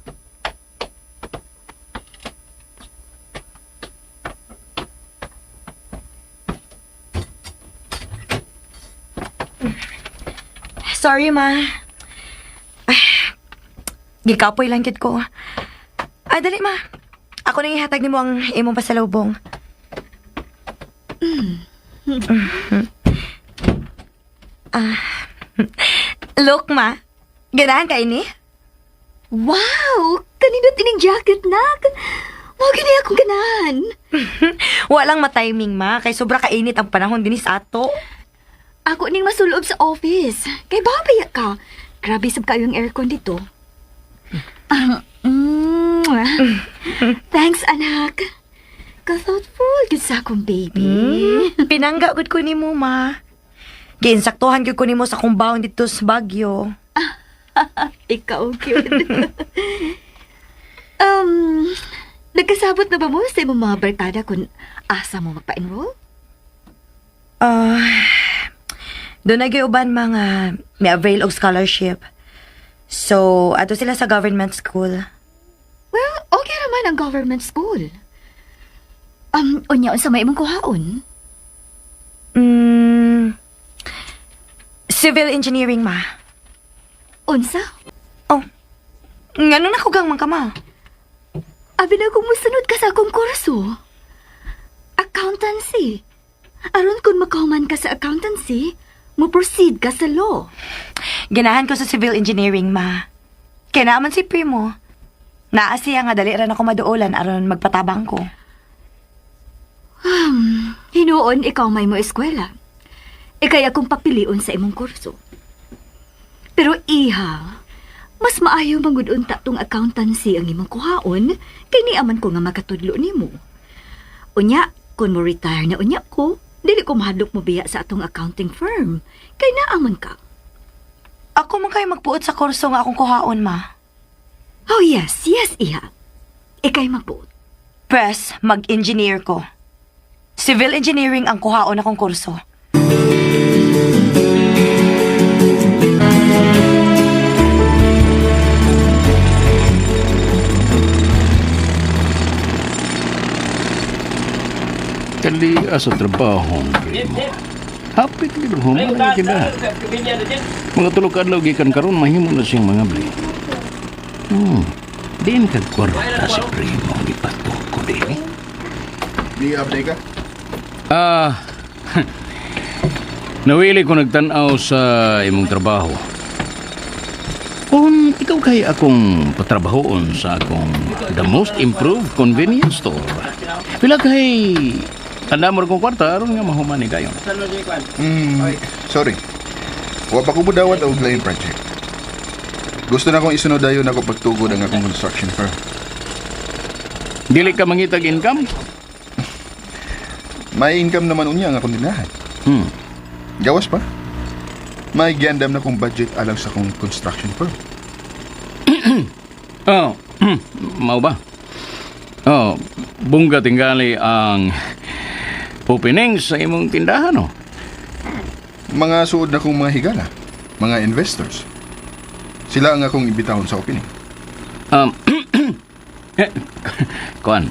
Sorry, ma. Ay, gikapoy lang gid ko. Ay, dali, ma. Ako nang ihatag nimo ang imong pasalubong. Ah, look, ma. Ganahan ka ini? Wow! Kanindot ining jacket, nak! Mao gini akong ganahan. Walang matiming, ma. Kay sobra kainit ang panahon dinhi sa ato. Ako ning masulob sa office. Kay babaya ka. Grabe sab kayo ang aircon dito. Thanks, anak. Ka-thoughtful gyud sa akong baby. Pinangga gud ko nimo, ma. Giinsaktuhan gyud ko nimo sa akong baon dito sa Baguio. Ikaw cute. Nagkasabot na ba mo sa imong mga barkada kung asa mo magpa-enroll? Ah, doon na uban mga may avail og scholarship. So, ato sila sa government school. Well, okay naman ang government school. Unya unsa may imong kuhaon? Civil engineering, ma. Unsa? Oh, ngano na kugang man ka, ma? Abi na kung musunod ka sa akong kurso. Accountancy. Aron kung makahuman ka sa accountancy, mo proceed ka sa law. Ganahan ko sa civil engineering, ma. Kaya naman si Primo. Naa siya nga dali ra na ko maduolan aron magpatabang ko. Hinuon ikaw may mo eskwela. Ikay akong papilion sa imong kurso. Pero iha, mas maayo mangud-unta tong accountancy ang imong kuhaon kay niaman ko nga makatudlo nimo. Unya, kun mo retire na unya ko, dili ko mahadlok mo biya sa atong accounting firm kay naaman ka. Ako man kayo magpuot sa kurso nga akong kuhaon, ma. Oh yes, yes iha. Ikay magbuot. Press, mag-engineer ko. Civil engineering ang kuhaon akong kurso. Kali sa trabaho, primo. Hapit gid human ang tindahan. Mga tulog ka adlaw gikan karon mahimo na siyang mga bli. Diin kag kwarta si primo gipatuko din. Di update ka? Ah, nawili ko nagtan-aw sa imong trabaho. Kung ikaw kay akong patrabahoon sa akong the most improved convenience store, pila kay tanda mo rin kong kwarta aron nga mahuman ni dayon. Sorry. Wa pa ko budawat og lain project. Gusto na kong isunod dayon ako pagtugod ang akong construction firm. Dili ka mangitag income? May income naman unya ang akong tindahan. Gawas pa. May giandam na kong budget alang sa akong construction firm. Oh, mao ba? Oh, bungga tingali ang opening sa imong tindahan, oh. Mga suod na kong mga higala, mga investors. Sila ang akong imbitahon sa opening. Kuan.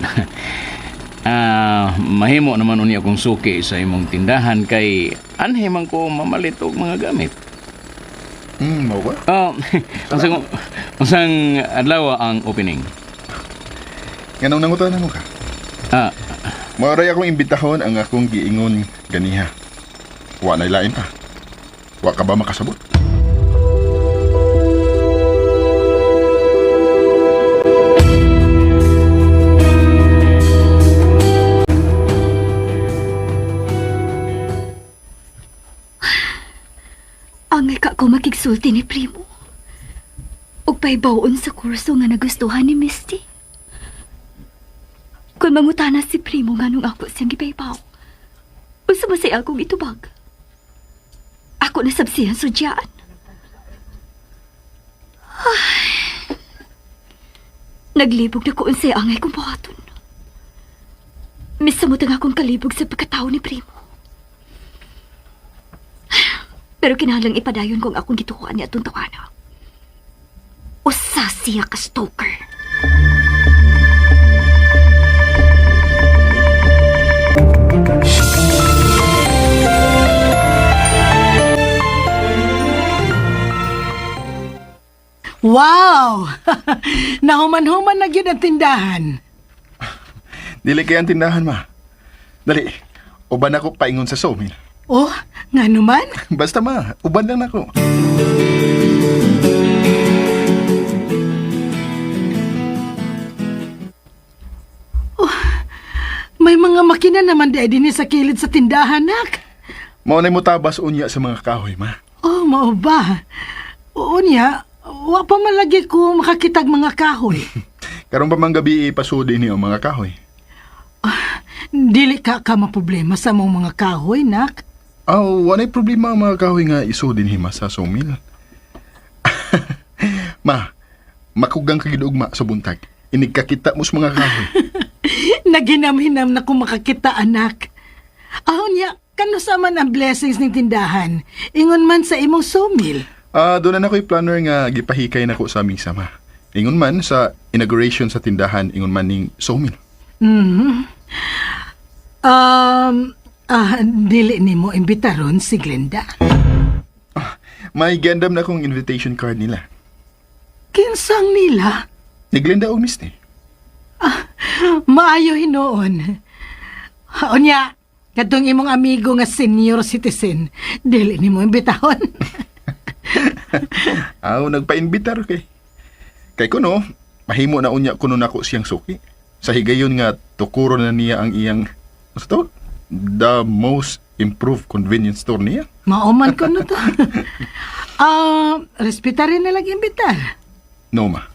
Ah, mahimo naman unya akong suki sa imong tindahan kay anhe man ko mamalit og mga gamit. Mao ba? Oh, unsang unsang adlaw ang opening? Nganong nangutana mo ka? Ah, Maoray akong imbitahon ang akong giingon ganiha. Wa na lain pa. Wa ka ba makasabot? Angay ka ko makigsulti ni Primo. Ug pahibaw-on sa kurso nga nagustuhan ni Misty. Kung mangutana si Primo nga nung ako siyang gipahibaw, unsa man say akong itubag? Ako nasabsihan sudyaan. Ay. Naglibog na ko unsay angay kong buhaton. Misamot ang akong kalibog sa pagkatao ni Primo. Pero kinahanglang ipadayon kong akong gitukuan niya atong tawana. Usa siya ka stalker. Wow! Nahuman-human na gyud ang tindahan. Dili kay ang tindahan ma. Dali. Uban ako paingon sa sawmill. Oh, nga naman. Basta ma, uban lang nako. May mga makina naman di din sa kilid sa tindahan, nak. Mao na mo tabas unya sa mga kahoy ma. Oh, mao ba? Oo niya, wa pa man lagi ko makakitag mga kahoy. Karon pa man gabi ipasudi ni ang mga kahoy. Dili ka ka maproblema sa mong mga kahoy, nak. Aw, walay problema ang mga kahoy nga isudin hima sa sawmill. Ma, makugang ka gid ugma sa buntag. Inigkakita mo sa mga kahoy. Naginam-hinam na kung makakita, anak. Ahon niya, kano sa man ang blessings ng tindahan? Ingon man sa imong sawmill. Ah, doon na ako'y planner nga gipahikay nako sa aming sama. Ingon man sa inauguration sa tindahan, ingon man ning sawmill. Mhm. Dili nimo imbitaron si Glenda. May gandam na akong invitation card nila. Kinsang nila? Ni Glenda o Misty. Maayo hinuon. Unya, katong imong amigo nga senior citizen, dili nimo imbitahon. Aw, nagpaimbitar kay. Kay kuno, mahimo na unya kuno nako siyang suki. Sa higayon nga tukuro na niya ang iyang ano to? The most improved convenience store niya. Mauman ko na to. Respetarin na lang imbitar. No ma.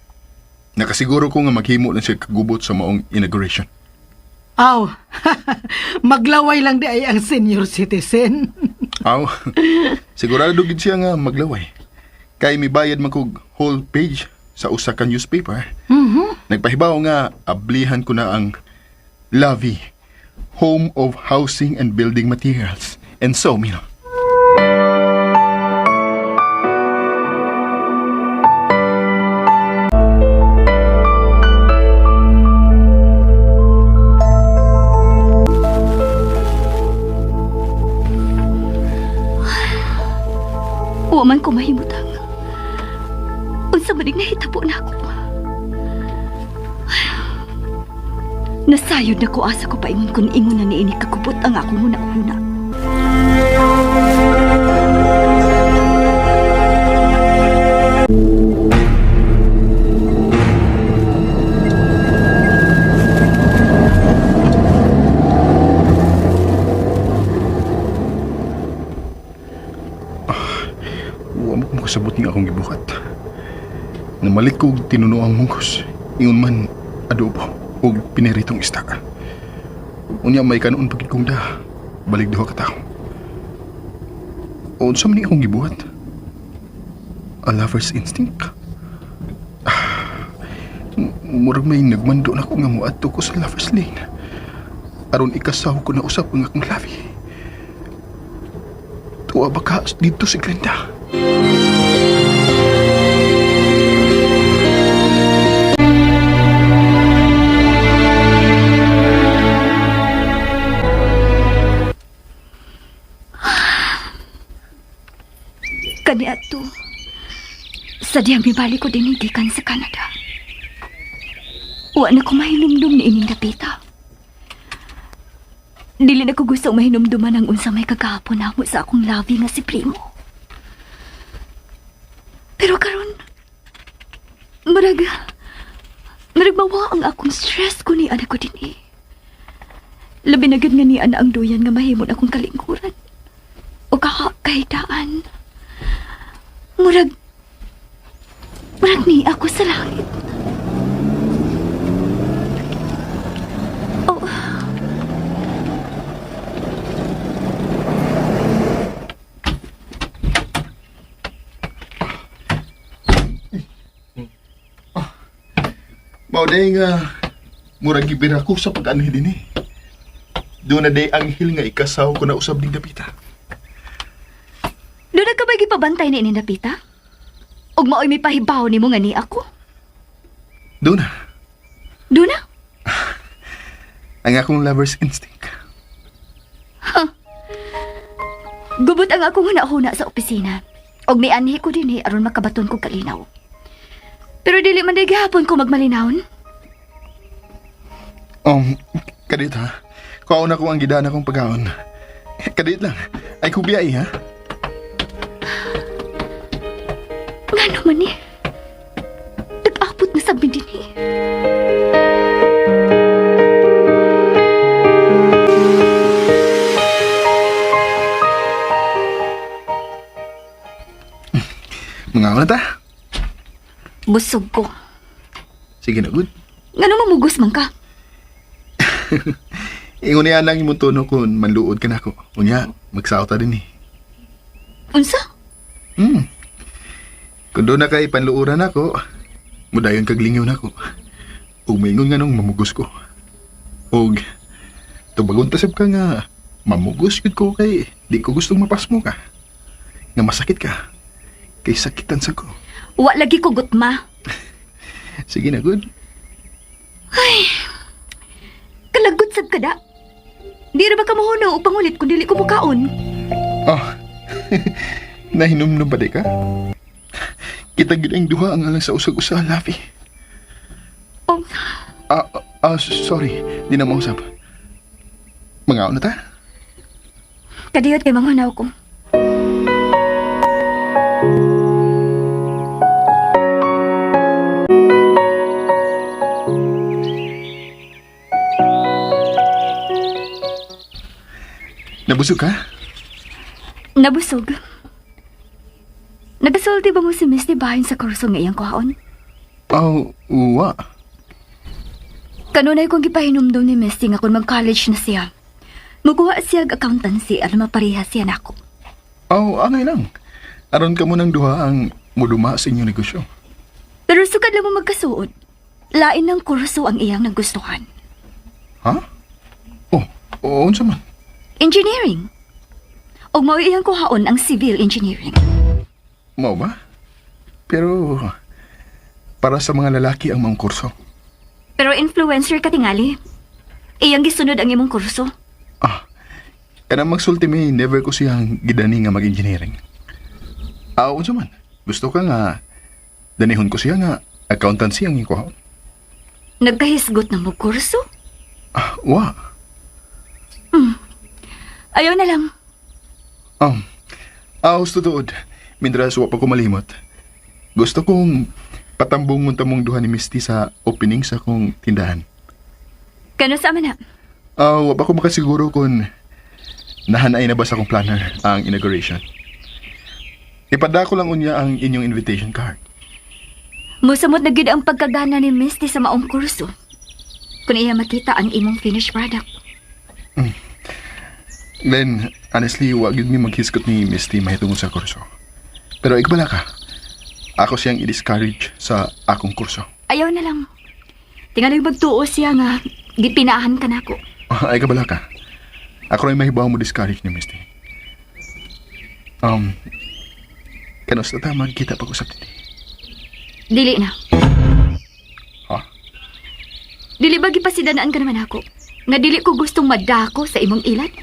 Nakasiguro ko nga maghimo lang siya kagubot sa maong inauguration. Aw, maglaway lang di ay ang senior citizen. Aw, sigurado gid siya nga maglaway. Kay mibayad man kog whole page sa usa ka newspaper. Nagpahibaw nga ablihan ko na ang Lavi, Home of Housing and Building Materials and Sawmill. Wa man ko mahimutang. Unsa man ning nahitabo nako. Nasayod na ko asa ko paingon kun ingon na niini kakubot ang akong huna-huna. Wa mo ko makasabot nga akong gibuhat. Namalit ko og tinunoang munggos. Ingon man adobo og piniritong isda. Unya may kanon pagid kong da. Balik duha ka tawo. Unsa man ni akong gibuhat? A lover's instinct? Ah, murag may nagmando na ko nga moadto ko sa lover's lane. Aron ikasaw ko na usap ang akong labi. Tuwa ba ka dito si Glenda? Kaniadto. Sa diyang mibalik ko din gikan sa Canada. Wa na ko mahinumdum ni ining dapita. Dili na ko gusto mahinumduman ang unsa may kagahapon namo sa akong labi nga si Primo. Pero karon, murag, murag mawa ang akong stress ko ni anak ko din eh. Labi na gyud nga ni ana ang duyan nga mahimon akong kalingkuran. O kahidaan. Murag, murag ni ako sa langit. Oh. Mao day nga murag gibira ko sa pag-anhi dinhi. Doon na day anghel nga ikasaw ko na usab ning dapita. Doon na ka ba gipabantay ni ining dapita? Ug maoy may pahibaw nimo nga ni ako? Doon na. Doon na? Ang akong lover's instinct. Gubot ang akong huna-huna sa opisina. Og mianhi ko dinhi aron makabaton kog kalinaw. Pero dili man day gihapon ko magmalinawon. Kadit ha. Kuha na ko ang gidaan akong pagkaon. Kadit lang. Ay kubiyay ha. Ngano man ni? Nag-abot na sa dinhi. Mga na ta. Busog ko. Sige na, good. Ngano mamugos man ka? Ingon niya lang imong tono kung manluod ka na ako. Unya, magsaot ta din eh. Unsa? Kung doon na kay panluoran ako, mudayon kag lingaw nako. Ug maingon nga nung mamugos ko. Og tubagon ta sab ka nga mamugos gyud ko kay di ko gustong mapasmo ka. Nga masakit ka. Kay sakitan sa ko. Wa lagi ko gutma. Sige na, good. Kalagot sab ka da. Di ra ba ka mahunaw og pangulit kung dili ko mukaon? Oh. Nahinumnum ba di ka? Kita gid ang duha ang alang sa usag-usa, Lavi. Oh, Ah, Sorry. Di na mausap. Mangaon na ta? Kadiyot kay manghunaw ko. Nabusog ka? Nabusog. Nagasulti ba mo si Misty bahin sa kurso nga iyang kuhaon? Oh, uwa. Kanunay kong gipahinumdum ni Misty nga kung mag-college na siya, mukuha siya og accountancy aron mapareha siya nako. Oh, angay lang. Aron ka mo ng duha ang muduma sa inyong negosyo. Pero sukad lang mo magkasuod, lain ng kurso ang iyang nagustuhan. Ha? Oh, oo, unsa man? Engineering. Og mao iyang kuhaon ang civil engineering. Mao ba? Pero para sa mga lalaki ang maong kurso. Pero influencer ka tingali. Iyang gisunod ang imong kurso. Ah, kanang magsulti mi, never ko siyang gidani nga mag-engineering. Ah, unsa man? Gusto ka nga danihon ko siya nga accountancy ang ikuhaon. Nagkahisgot na mo kurso? Ah, wa. Ayaw na lang. Husto tuod. Mindras wa pa ko malimot. Gusto kong patambong tamong duha ni Misty sa opening sa akong tindahan. Kano sa man na? Wa pa ko makasiguro kung nahanay na ba sa akong planner ang inauguration. Ipadako lang unya ang inyong invitation card. Musamot na gid ang pagkagana ni Misty sa maong kurso. Kung iya makita ang imong finished product. Then, honestly, wa gyud mi maghisgot ni Misty mahitungod sa kurso. Pero ikbala ka. Ako siyang i-discourage sa akong kurso. Ayaw na lang. Tingali magtuo siya nga gipinahan ka nako. Ay kabala ka. Ako rin mahibaw mo discourage ni Misty. Kanos na ta magkita pag-usap din. Dili na. Ha? Dili ba gipasidanaan ka naman ako? Nga dili ko gustong madako sa imong ilad?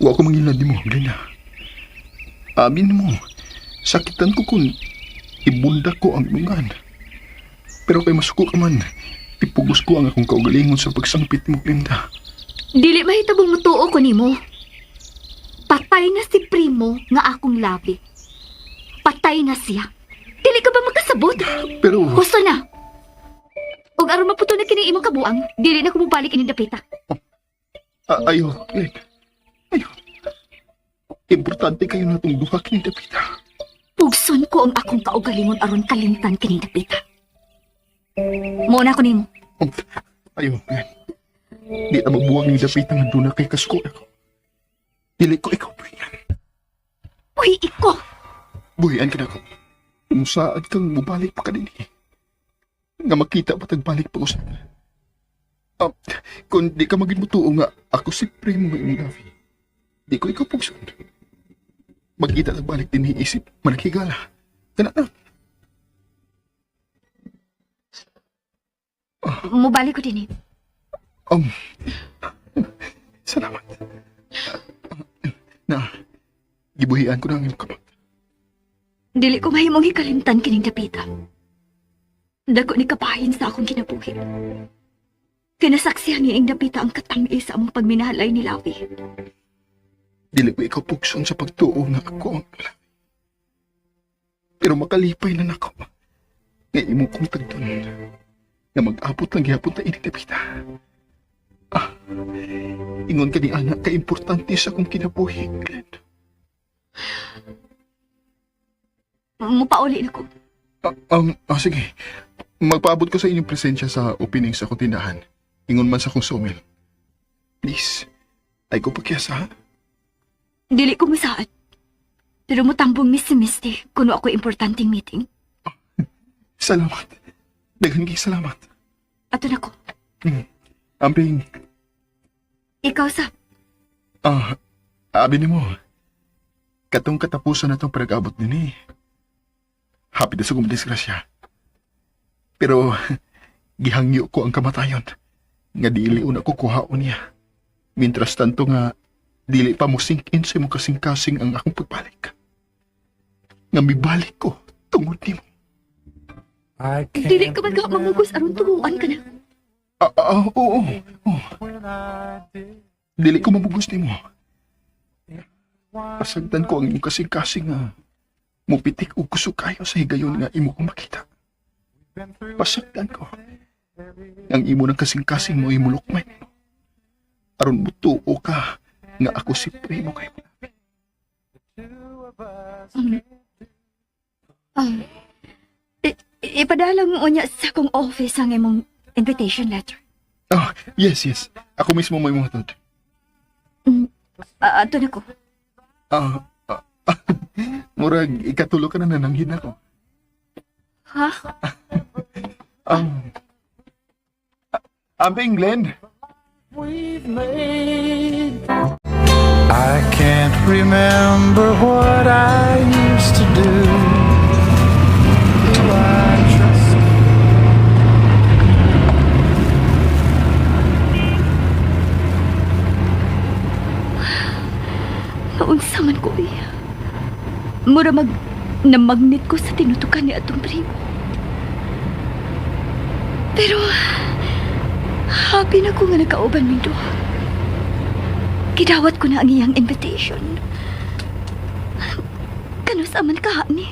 Wa ko mangilad nimo, Glenda. Amin mo, sakitan ko kung ibunda ko ang imungan. Pero kay masuko ka man, ipugos ko ang akong kaugalingon sa pagsangpit mo, Glenda. Dili mahitabong mutuo ko nimo. Patay na si Primo nga akong labi. Patay na siya. Dili ka ba makasabot? Pero... Gusto na. Og aron maputo na kini imong kabuang, dili na ko mobalik ining dapita. Ayo, Glenn. Ayo. Importante kayo na itong duha kining dapita. Pugson ko ang akong kaugalingon aron kalimtan kining dapita. Muna ko nimo. Ayo, Glenn. Di na magbuwang ning dapita nga duna kay kasko ako. Dili ko ikaw, buhian. Uy, iko! Buhian ka na ako. Kung saan kang mubalik pa ka din eh. Nga makita pa tagbalik pa usap. Kung di ka maging mutuo nga, ako si Primo nga imong labi. Di ko ikaw pugson. Magkita tagbalik din isip, managhigala. Kana na. Mubalik ko din eh. Salamat. Na, gibuhian ko na ang imong kamot. Dili ko mahimong hikalimtan kining dapita. Dako ni kapahin sa akong kinabuhi. Kinasaksihan ni ing dapita ang katang-i sa among pagminahalay ni Lawi. Dili ko ikaw pugson sa pagtuo nga ako ang Lawi. Pero makalipay na nako. Nga imong kong tagdon. Nga mag-abot lang gihapon ta ining dapita. Ingon ka ni Ana, ka-importante sa akong kinabuhi, Glenn. Mupauli na ko. Sige. Magpaabot ko sa inyong presensya sa opening sa akong tindahan. Ingon man sa akong sawmill. Please, ay ko pakyasa, ha? Dili ko masaad. Pero mutambong Miss Misty kuno ako importanteng meeting. Salamat. Daghan kay salamat. Ato na ko. Amping, Ikaw sa. Abi nimo. Katong katapusan na itong pinag-abot din eh. Happy na sa kong disgrasya. Pero, gihangyo ko ang kamatayon. Nga dili una ko kuhaon niya. Mintras tanto nga, dili pa mo sink in sa imong kasing-kasing ang akong pagbalik. Nga mibalik ko tungod nimo. Dili ka man ka mangugos aron tubuan ka na. Oo. Oh. Dili ko mabugos nimo. Pasagdan ko ang imong kasing-kasing nga mupitik og kusog kayo sa higayon nga imo ko makita. Pasagdan ko. Ang imo ng kasing-kasing mo imulukmay nimo. Aron mutuo ka nga ako si Primo kay mo. Ipadalang unya sa akong office ang imong invitation letter. Ah, yes. Ako mismo may mga tod. Ato na ko. Murag ikatulo ka na nananghin ako. Ha? Ambing, Glenn. I can't remember what I used to do. Do I trust? Naunsa man ko eh. Mura mag namagnet ko sa tinutukan ni atong Primo. Pero happy na ko nga nagkauban ming duha. Gidawat ko na ang iyang invitation. Kanus-a man kaha ni?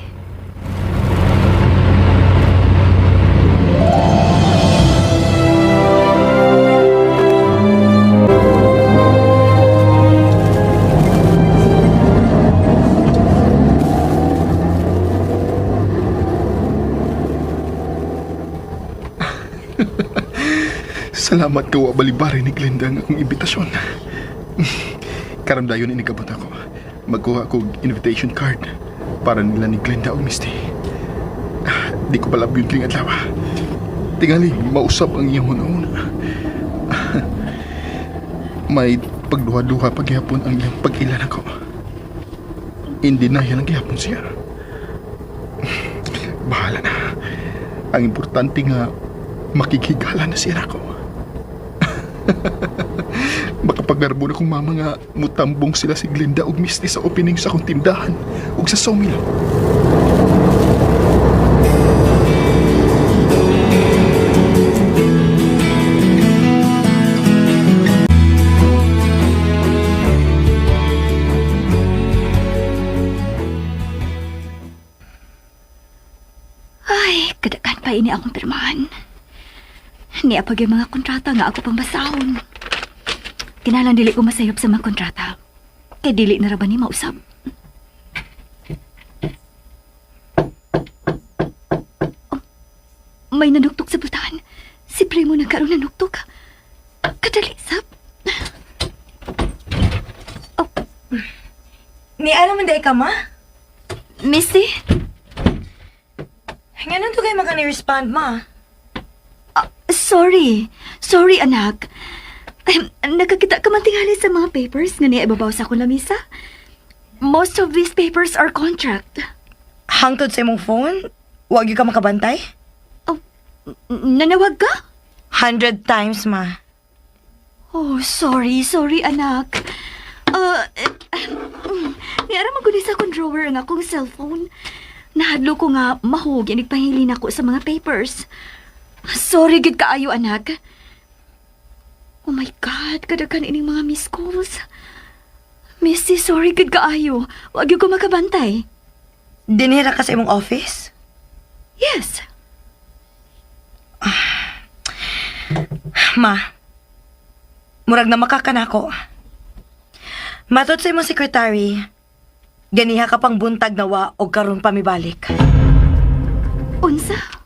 Salamat ka wa balibari ni Glenda ang akong imbitasyon. Karon dayon inigabot ako. Magkuha ko og invitation card para nila ni Glenda og Misty. Di ko palabyon kining adlaw. Tingali, mausap ang iyang una-una. May pagduha-duha paghihapon ang iyang pag-ila nako. Hindi na yan ang gihapon siya. Bahala na. Ang importante nga makighigala na siya nako. Makapagarbo na kong mama nga mutambong sila si Glenda ug Misty sa opening sa akong tindahan ug sa sawmill. Ay, kadaghan pa ini akong pirmahan. Niya pag yung mga kontrata nga ako pang basahon. Kinahanglan dili ko masayop sa mga kontrata. Kay dili na ra ba ni mausab. Oh, may nanuktok sa pultahan. Si Primo nagkaroon nanuktok. Kadali, sab. Oh. Ni ano man day ka, ma? Misty? Nganong dugay man ka ni-respond, ma? Sorry. Sorry, anak. Nakakita ka man tingali sa mga papers nga niya ibabaw sa akong lamisa. Most of these papers are contract. Hangtod sa imong phone? Wag gyud ka makabantay? Oh, nanawag ka? 100 times, ma. Oh, sorry, sorry, anak. Niara man sa akong drawer ang akong cellphone. Nahadlo ko nga mahug inigpahilin ako sa mga papers. Sorry gid kaayo, anak. Oh my God, kadaghan ining mga missed calls. Misty, sorry gid kaayo. Wag gyud ko makabantay. Dinhira ka sa imong office? Yes. Ma, murag na makaka nako. Matod sa imong secretary, ganiha ka pang buntag nawa o karon pa mibalik. Unsa?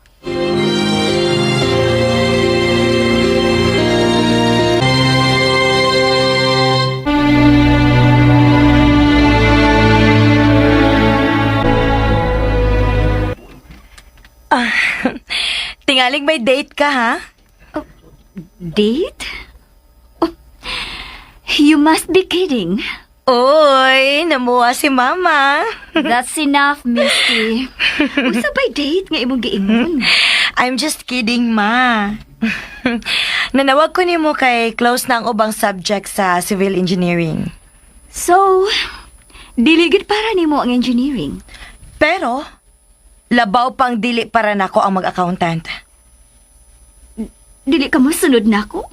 Tingaling may date ka, ha? Date? Oh, you must be kidding. Uy, namuha si Mama. That's enough, Misty. Unsa bay date nga imong giingon? I'm just kidding, Ma. Nanawag ko nimo kay close na ang ubang subject sa civil engineering. So, dili gid para nimo ang engineering. Pero, labaw pang dili para nako ang mag-accountant. Dili ka mo sunod nako?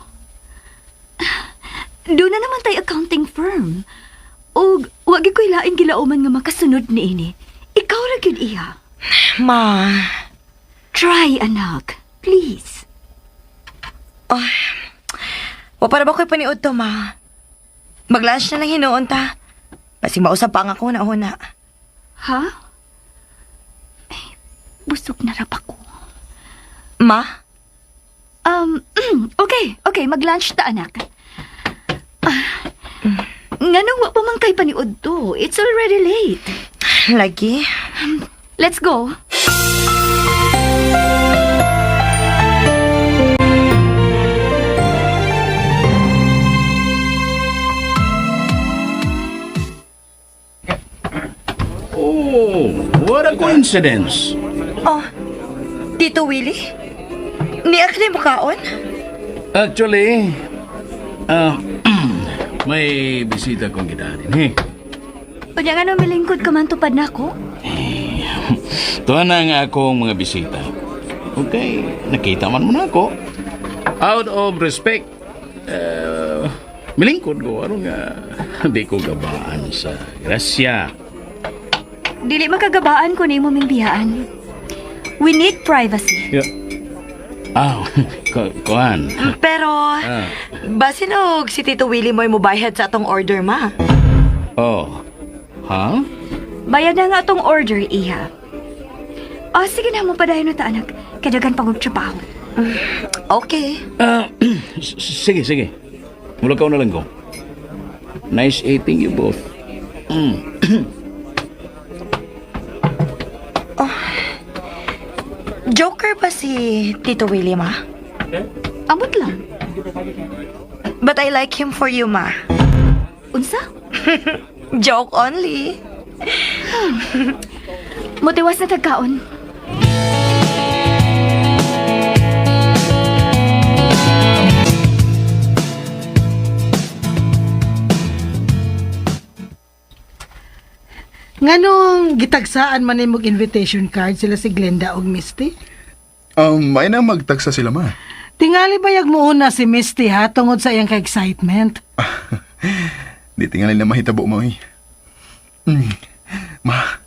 Doon na naman tay accounting firm. Og wag ko'y laing gilauman nga makasunod niini. Ikaw ra gyud iya. Ma, Try, anak. Please. wa para ba ko'y paniud to, ma? Mag-lunch na lang hinuon ta. Basig mausap pa ang ako na una. Ha? Ay, busog na rap ako. Ma? Okay, okay, mag-lunch ta, anak. Ah, nganong wa pa man kay paniud to? It's already late. Lagi? Let's go. Oh, what a coincidence. Oh, Tito Willie? Niya ka na mukaon? Actually, may bisita kong gidanin, eh. Unya nga milingkod ka man tupad nako. Tuwa na nga akong mga bisita. Okay, nakita man mo na ako. Out of respect, milingkod ko. Ano nga, di ko gabaan sa grasya. Dili makagabaan ko nimo ming biyaan. We need privacy. Yeah. Ah, kuan. Pero, Ah. basin og si Tito Willie mo'y mubayad sa atong order, ma. Oh. Ha? Bayad na nga atong order, iha. Oh, sige na mo padayon na ta, anak. Kadagan pag trabaho. Okay. Ah, sige, sige. Mula ka na lang ko. Nice eating you both. Joker ba si Tito Willie, ma? Amot lang. But I like him for you, ma. Unsa? Joke only. Motiwas na tagkaon. Nganong gitagsaan man nimog invitation card sila si Glenda og Misty? May na magtagsa sila, ma. Tingali bayag mo una si Misty ha tungod sa iyang ka-excitement. Di tingali na mahitabo mo, eh. Ma,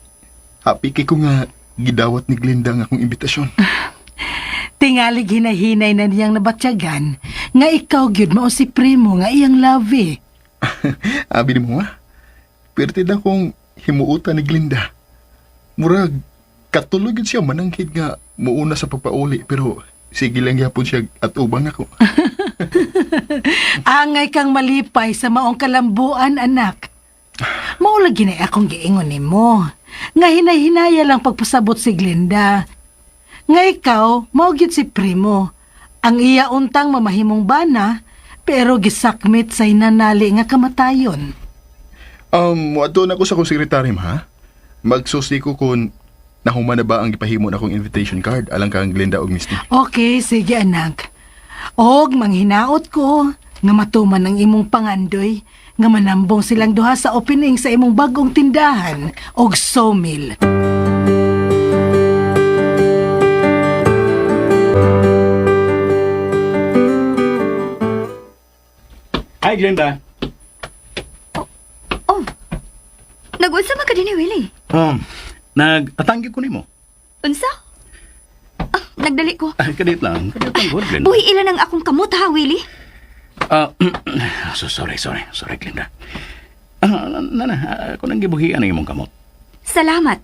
happy kay ko nga gidawat ni Glenda ang akong imbitasyon. Tingali hinahinay na niyang nabatyagan nga ikaw gyud mao si primo nga iyang love eh. Abi ni mo ha? Perti na kong himuutan ni Glinda. Murag, katuloy yun siya mananghid nga muuna sa pagpauli pero sige lang gyapon siya at ubang ako. Angay kang malipay sa maong kalambuan, anak. Mao lagi na akong giingon nimo. Nga hinay-hinaya lang pagpasabot si Glenda. Nga ikaw, mao gyud si primo. Ang iya untang mamahimong bana, pero gisakmit sa hinanali nga kamatayon. Muadto na ko sa akong sekretary ma. Magsusi ko kung nahuman na ba ang gipahimo na akong invitation card alang kang Glenda og Misty. Okay, sige anak. Og manghinaot ko nga matuman ang imong pangandoy nga manambong silang duha sa opening sa imong bagong tindahan og sawmill. Hi, Glenda. Oh, nag-unsa man ka din ni Willie? Nag-atanggi ko nimo. Unsa? Ah, nagdali ko. Ah, kadit lang. Kadit lang, good, Glenda. Buhi ilan ang akong kamot ha, Willie? Ah, so sorry, sorry. Sorry, Glenda. Ah, na, na, ako nang gibuhian ang imong kamot. Salamat.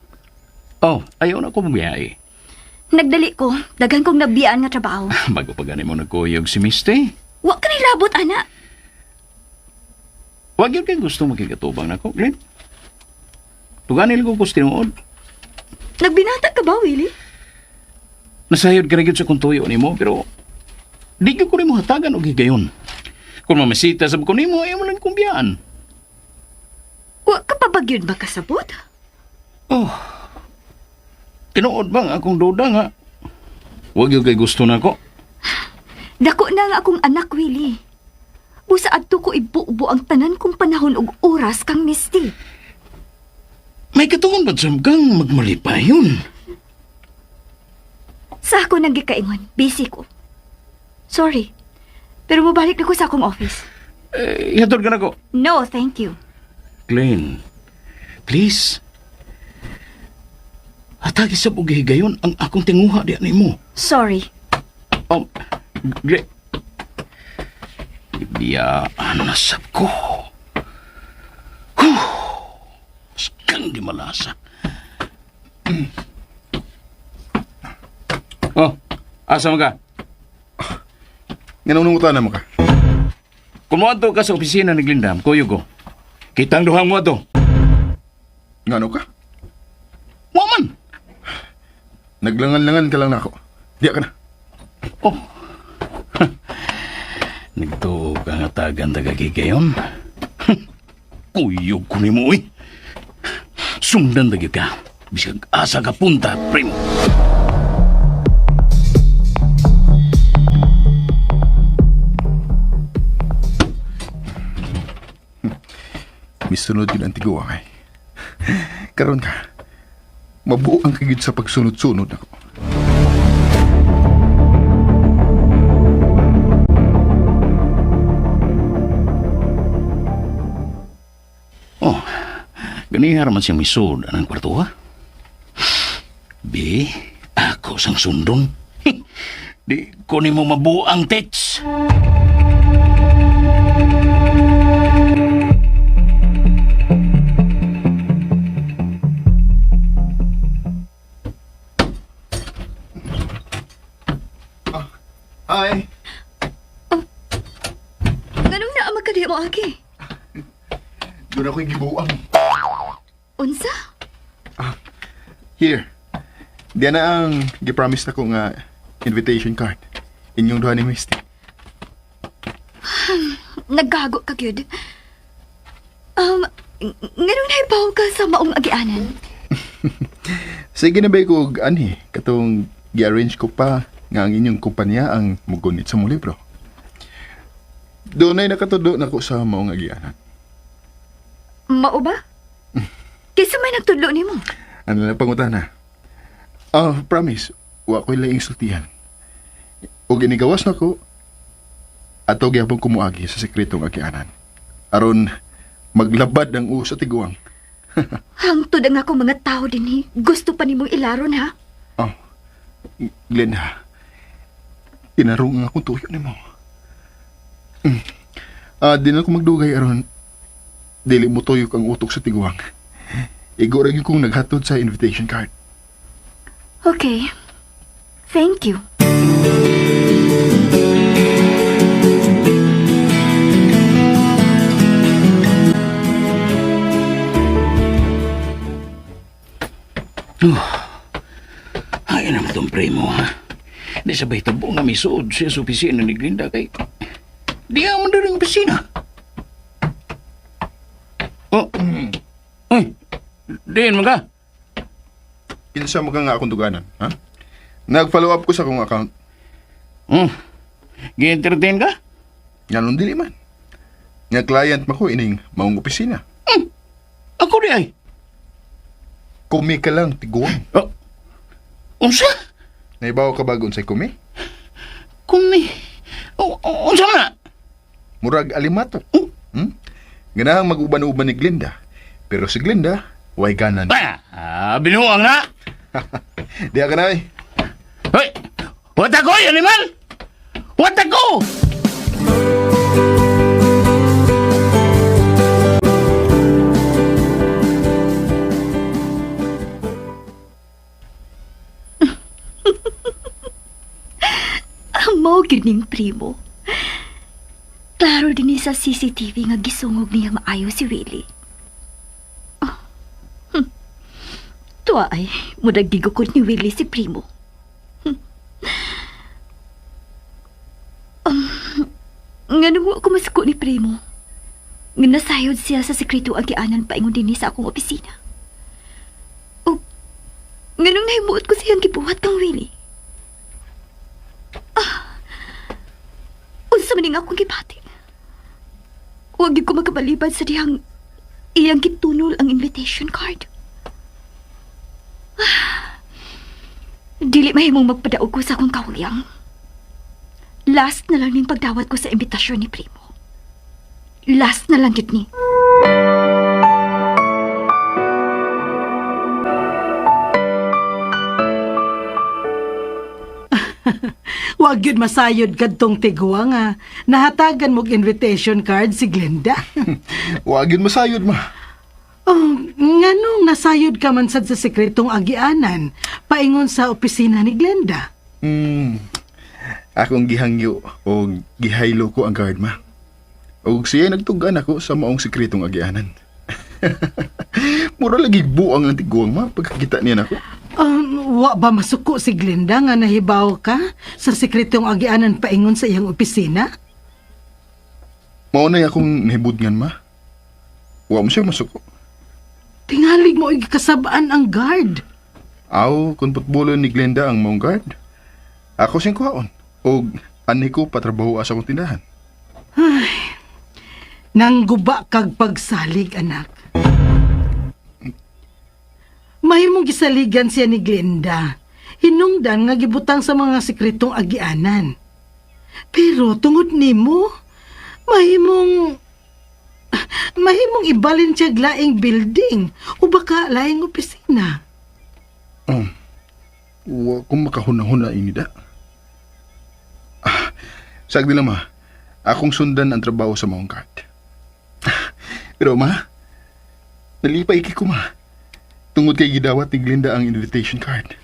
Oh, ayaw na ko bumiyae. Nagdali ko. Daghan kong nabiyaan nga trabaho. Bago pa gani mo nagkuyog si Misty. Wa ka nilabot, ana. Wag yun kay gusto makikatubang na ko, Glenn. Tuganil ko kus tinuod. Nagbinata ka ba, Willie? Nasayod ka na gyud sa kuntuyo nimo, pero di gyud ko nimo hatagan og higayon. Kung mamasita sa ko nimo, ayaw mo lang kumbiyaan. Wa ka pa ba gyud makasabot? Oh, tinuod bang akong duda nga? Wag yun kay gusto na ko. Dako na nga akong anak, Willie. Busa adto ko ibubo ang tanan kong panahon ug oras kang Misty. May katungon ba't sa kang magmalipay yun? Sa ako nang gikaingon, busy ko. Sorry. Pero mobalik na ko sa akong office. Eh, ihatod ka na ko. No, thank you. Glenn, please. Hatagi sa og higayon ang akong tinguha diyan nimo. Sorry. Oh, Glenn. Biyaan na sab ko. Huh. Skang di malasa. Oh, asa man ka? Nga nung mo ka? Kung moadto ka sa opisina ni Glinda, kuyog ko. Kitang duhang mo ato. Nga ano ka? Wa man. Naglangan-langan ka lang nako. Diya ka na. Oh. Nagtuo ka nga tagan tagagigayon. Kuyog ko nimo, uy. Sundan lagi ka. Bisag asa ka punta, primo. Misunod yun ang tiguang ay. Karon ka. Mabuo ang kagid sa pagsunod-sunod ako. Oh, ganiha raman siya misud anang kwarto, ha? B, ako sang sundon. Di ko nimo mabuang tits. Hi! Nganong naa magkadiya mo, Aki? Doon ako'y gibuang. Unsa? Here. Diyan na ang gipromise na ko nga invitation card. Inyong duha ni Misty. Naggago ka, gyud. Nganong naibaw ka sa maong agianan? Sige na ba ko anhi katong gi-arrange ko pa nga ang inyong kumpanya ang mugunit sa mong libro. Doon ay nakatudo na ko sa maong agianan. Mao ba? Kaysa may nagtudlo nimo. Ano lang pangutana? Ah, promise, wa ko'y laing sultihan. Og inigawas na ko, ato gyapon kumuagi sa sekretong agianan. Aron maglabad ang uso sa tiguang. Hangtod ang akong mga tao dinhi. Gusto pa nimong ilaron ha? Oh, Glenda, tinarong ang akong tuyo nimo. Mm. Ah, di na ko magdugay aron dili mo tuyok ang utok sa tiguang. Igo ra gyud kong naghatod sa invitation card. Okay. Thank you. Ay, naman itong primo, ha? Di sabay tabo nga may suod siya sa opisina ni Glinda kay... Di nga man doon ang opisina. Oh. Uy, diin man ka. Kinsa mo ka nga akong duganan, ha? Nag-follow up ko sa akong account. Gi-entertain ka? Nganong dili man. Nga client ma ko ining maong opisina. Ako di ay. Kumi ka lang, tiguang. Oh. Unsa? Naibaw ka ba unsay kumi? Kumi. Oh, unsa man na? Murag alimato. Hmm? Ganahang mag-uban-uban ni Glinda. Pero si Glinda, way ganan. Ah, binuang na. Diya ka na eh. Hoy! What ako, animal? What ako? Amo gyud ning primo. Klaro din ni sa CCTV nga gisungog niya maayo si Willie. Ah, Tuwa ay, murag gigukod ni Willie si primo. Nganong wa ko masuko ni primo. Nga nasayod siya sa sekreto agianan paingon dinhi sa akong opisina. O, nganong nahimuot ko siyang gibuhat kang Willie. Unsa man ning akong gibati. Huwag gyud ko makabalibad sa dihang iyang gitunol ang invitation card. Dili mahimong magpadaog ko sa akong kahuyang. Last na lang ning pagdawat ko sa imbitasyon ni Primo. Last na lang gyud ni. Wag yun masayod kadtong tigwa nga. Nahatagan mog invitation card si Glenda. Wag yun masayod, ma. Oh, nganong nasayod ka man sad sa sekretong agianan, paingon sa opisina ni Glenda. Akong gihangyo o gihaylo ko ang guard, ma. Og siya nagtugan ako sa maong sekretong agianan. Mura lagi buang ang tiguang, ma, pagkakita niya nako. Wa ba masuko si Glenda nga nahibaw ka sa sekretong agianan paingon sa iyang opisina? Mao na akong nahibudngan, ma. Wa mo siya masuko. Tingalig mo kasabaan ang guard. Aw, kung putbulo ni Glenda ang maong guard. Ako siyang kuhaon. Og anhi ko patrabaho sa akong tindahan. Ay, nangguba kag pagsalig, anak. Mahimong gisaligan siya ni Glenda. Hinungdan nga gibutang sa mga sekretong agianan. Pero tungod nimo, mahimong ibalin siya laing building o baka laing opisina. Oh, wa kong makahuna-huna ini da. Sagdi lang, ma. Akong sundan ang trabaho sa maong guard. Pero ma, nalipay ko, ma. Tungod kay gidawat ni Glenda ang invitation card.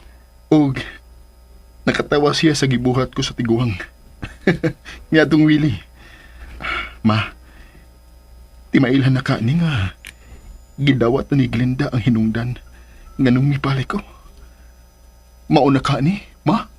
Og nakatawa siya sa gibuhat ko sa tiguang. Nga tong Willie. Ma, timailhan na ka ni nga. Gidawat na ni Glenda ang hinungdan nga nung mibalik ko. Mauna ka ni, ma?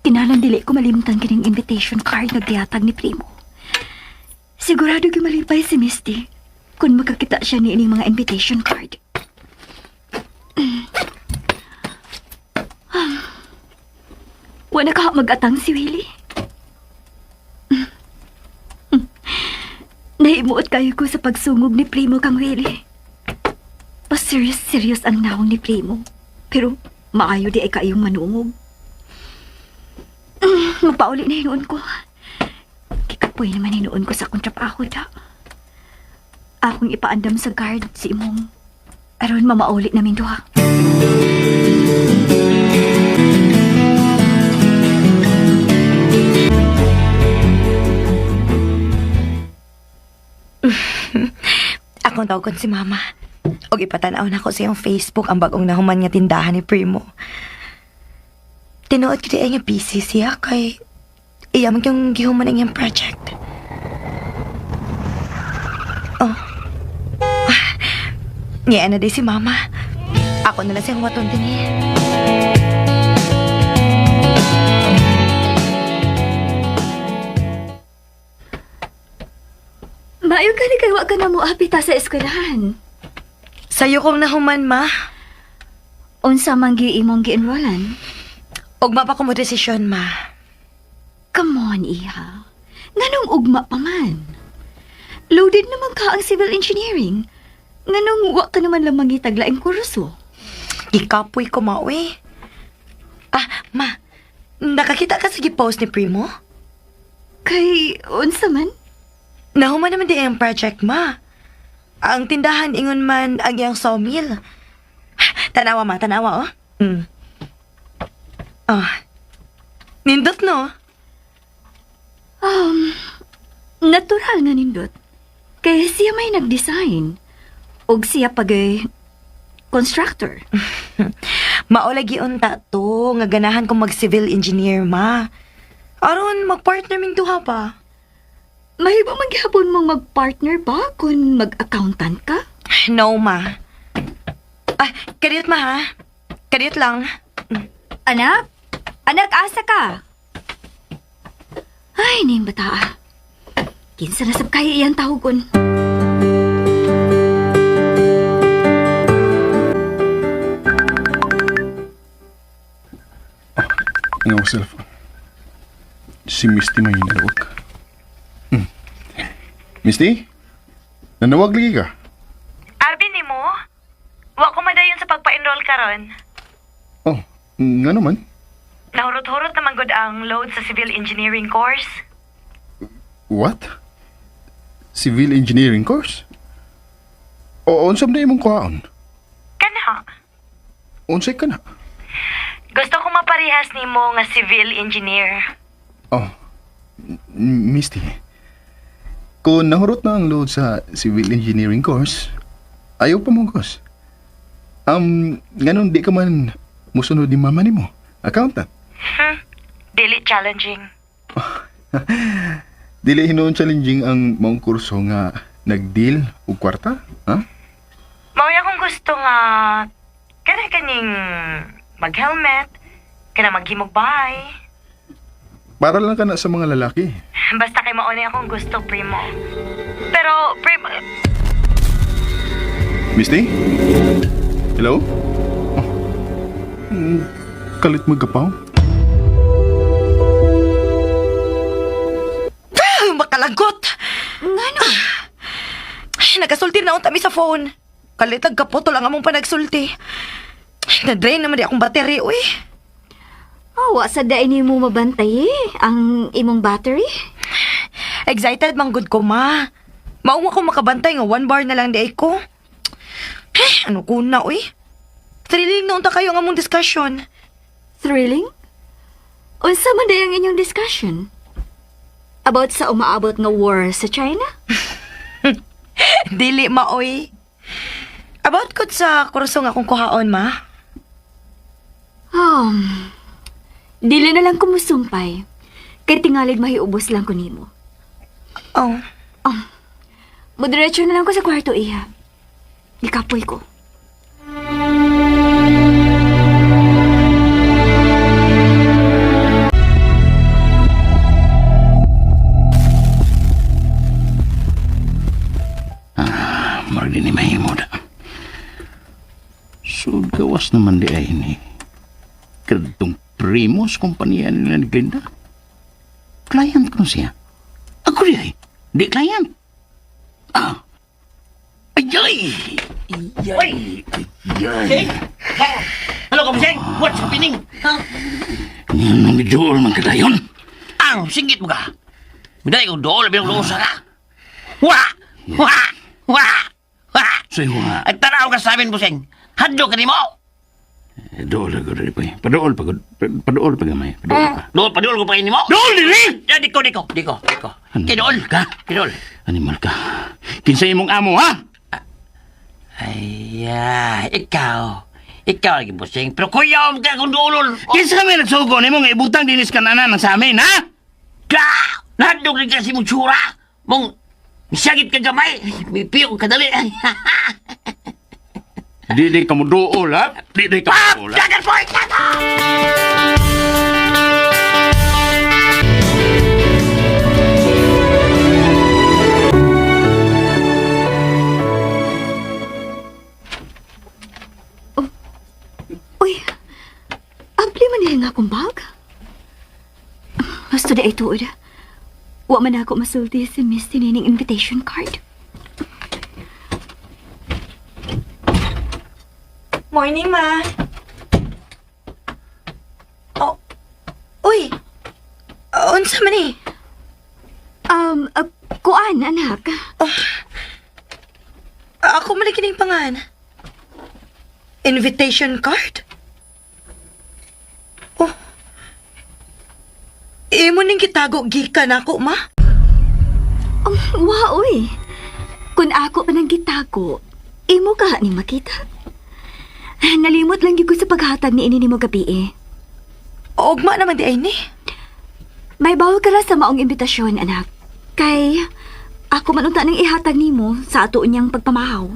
Kinalan dili ko malimtan kining invitation card nga gihatag ni Primo. Sigurado gyud malipay si Misty kung makakita siya ni ining mga invitation card. Wala ka mag-atang si Willie. Nahimuot kayo ko sa pagsungog ni Primo kang Willie. Pa-serious-serious ang naong ni Primo. Pero maayo di ay kaayong manungog. Magpauli na hinuon ko. Kikapoy naman hinuon ko sa akong trabaho da. Akong ipaandam sa guard si imong. Aron mamauli namin duha. Akong tawagon si Mama. Og ipatanaw na ko sa iyang Facebook ang bagong nahuman nga tindahan ni Primo. Tinuod ko di ay nga busy siya kay iya man yung gihuman ang iyang project. Oh. Ngaya na di si Mama. Ako na lang siyang waton din eh. Maayo ka ni kay wa ka na mo apita sa eskwelahan. Sayo kong nahuman, Ma. Unsa man gi imong gi-enrollan? Ugma pa ko mo desisyon, Ma. Come on, iha. Nganong ugma pa man? Loaded naman ka ang civil engineering. Nganong wa ka naman lang mangitag laing kurso? Gikapoy ko, Ma, uy. Ah, Ma. Nakakita ka sa gi-post ni Primo? Kay unsa man? Nahuman naman di ang project, Ma. Ang tindahan ingon man ang iyang sawmill. Tanawa, Ma. Tanawa, oh. Mm. Oh. Nindot, no? Natural nga nindot. Kay siya may nag-design. Og siya pagay constructor. Maolagi unta to, nga ganahan kong mag-civil engineer, Ma. Aron, mag-partner ming duha pa. Mahimo man gihapon mong mag-partner ba kung mag-accountant ka? No, Ma. Ah, kadiyot, Ma, ha? Kadiyot lang. Anak? Anak, asa ka? Ay, ning bata. Kinsa na sab kaya iyang tawagon. Ang akong cellphone. Si Misty may nanawag. Misty? Nanawag lagi ka? Abi nimo? Wa ko madayon sa pagpa-enroll karon. Oh, nga naman. Nahurot-hurot naman gud ang load sa civil engineering course. What? Civil engineering course? O, unsa man imong kuhaon? Kana. Unsay kana? Gusto ko maparehas nimo nga civil engineer. Oh, Misty. Kung nahurot na ang load sa civil engineering course, ayaw pa mong course. Nganon di ka man musunod ni mama nimo, accountant. Dili challenging. Dili hinuon challenging ang maong kurso nga nag-deal og kwarta, ha? Mao akong gusto nga kana kaning mag-helmet, kana maghimog bahay. Para lang kana sa mga lalaki. Basta kay mao ni akong gusto, primo. Pero primo, Misty? Hello? Oh. Kalit magapaw? Ay, makalagot! Ngano? Ay, nagasulti na unta mi sa phone. Kalitag kaputol ang among panagsulti. Ay, na-drain naman di akong battery, uy. Oh, wa sa dain nimo mabantay eh, ang imong battery. Excited man gud ko, ma. Maunga ko makabantay nga one bar na lang di ay ko. Ay, ano ko na, uy. Thrilling na unta kayo ang among discussion. Thrilling? Unsa man day ang inyong discussion? About sa umaabot nga war sa China? Dili, ma, uy. About ko sa kurso nga akong kuhaon, ma. Dili na lang kumusumpay. Kay tingalig mahiubos lang ko nimo. Oh. Mudiretso na lang ko sa kwarto, iha. Gikapoy ko. Murag din ni mahimo da. So, gawas naman di ay ni. Kadtong primo sa kompanya nila ni Glinda. Client ko siya. Ako di ay. Di client. Ah. Ayay! Ayay! Ayay! Hello, Kabuseng! What's happening? Ha? Nang dool man kadayon. Ang singgit mo ka! Miday ko dool, bilang lusa ka! Wa! Wa! Wa! Wa! Say wa. Ay tanaw ka sa amin, Buseng! Hadlo ka nimo! Dool ako diri pa. Padool pa gud. Padool pa gamay. Padool pa. Dool, padool ko pa nimo! Dool diri! Ya, diko, diko, diko, diko. Kidol! Ka? Kidol! Animal ka. Kinsa imong amo ha? Ay, ikaw. Ikaw lagi, Buseng. Pero kuya, mo kaya kung doolol. Kinsa may nagsugo nimo nga ibutang dinis kananan sa amin ha? Ka! Nahadlok rin kasi mong tsura! Mong misagit ka gamay! May piyo ka kadali! Dili ka mo dool ha? Dili ka mo dool ha? Dagan po! Dagan! Uy, abli man niya nga akong bag. Basta di ay tuod. Wa man ako masulti si Miss Tinining invitation card. Morning, ma. Oh. Uy. Unsa man eh? Kuan, anak. Ako man kining pangan. Invitation card? Oh. Imo ning gitago gikan ako, ma. Wa, uy. Kung ako pa nang gitago, imo ka ni makita. Nalimot lang gyud ko sa paghatag ni ini nimo gabi eh. Ugma naman di ay ni. May bawal ka ra sa maong imbitasyon, anak. Kay ako man unta nang ihatag nimo sa ato niyang pagpamahaw.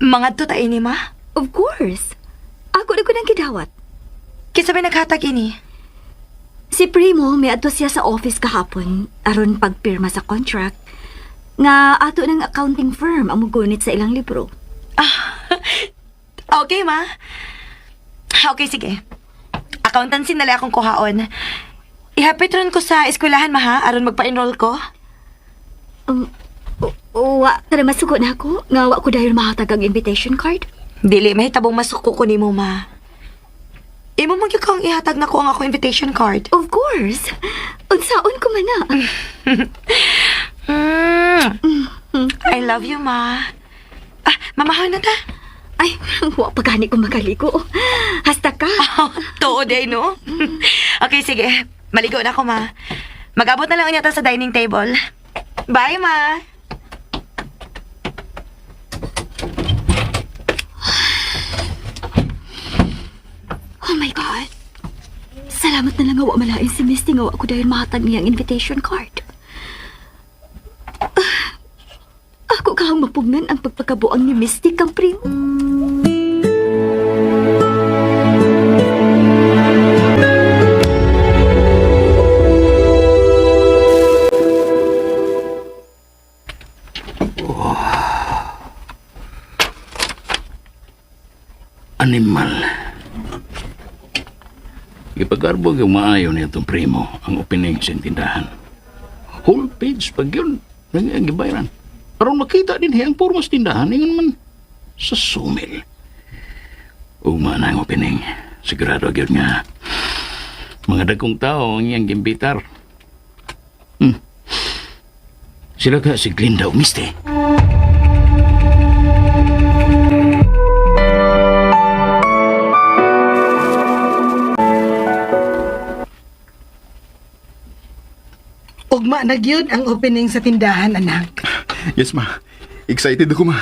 Mangadto ta ini, ma. Of course. Ako na ko nang gidawat. Kinsa may naghatag ini? Si Primo may adto siya sa office kahapon aron pagpirma sa contract nga ato ng accounting firm ang mugunit sa ilang libro. Okay, ma. Okay, sige. Accountancy na lang akong kuhaon. Ihapit ron ko sa eskwelahan, ma, ha? Aron magpa-enroll ko. Wa, tara masuko na ako. Nga wa ko dahil mahatag ang invitation card. Dili, may tabong masuko ko nimo, ma. Imo man gyud kang ihatag na ko ang ako invitation card. Of course. Unsaon ko man na. I love you, ma. Ah, mamahan na ta. Ay, wa pa gani ko makaligo. Hasta ka. Oh, tuod ay, no? Okay, sige. Maligo na ako, ma. Mag-abot na lang unya ta sa dining table. Bye, ma. Oh my God. Salamat na lang nga wa malain si Misty nga wa ko dahil mahatag niyang invitation card. Ah, ako kahang mapugnan ang pagpakabuang ni Misty kang primo. Animal. Gipagarbog yung maayo niya itong primo ang opening sa tindahan. Whole page pag yun, nang gibayaran. Aron makita din ang pormas tindahan, ingon man sa sumil. Ugma na ang opening. Sigurado gyud nga mga dagkong tao ang iyang gimbitar. Sila ka si Glinda Umiste. Ugma na gyud ang opening sa tindahan, anak. Yes, ma. Excited ako, ma.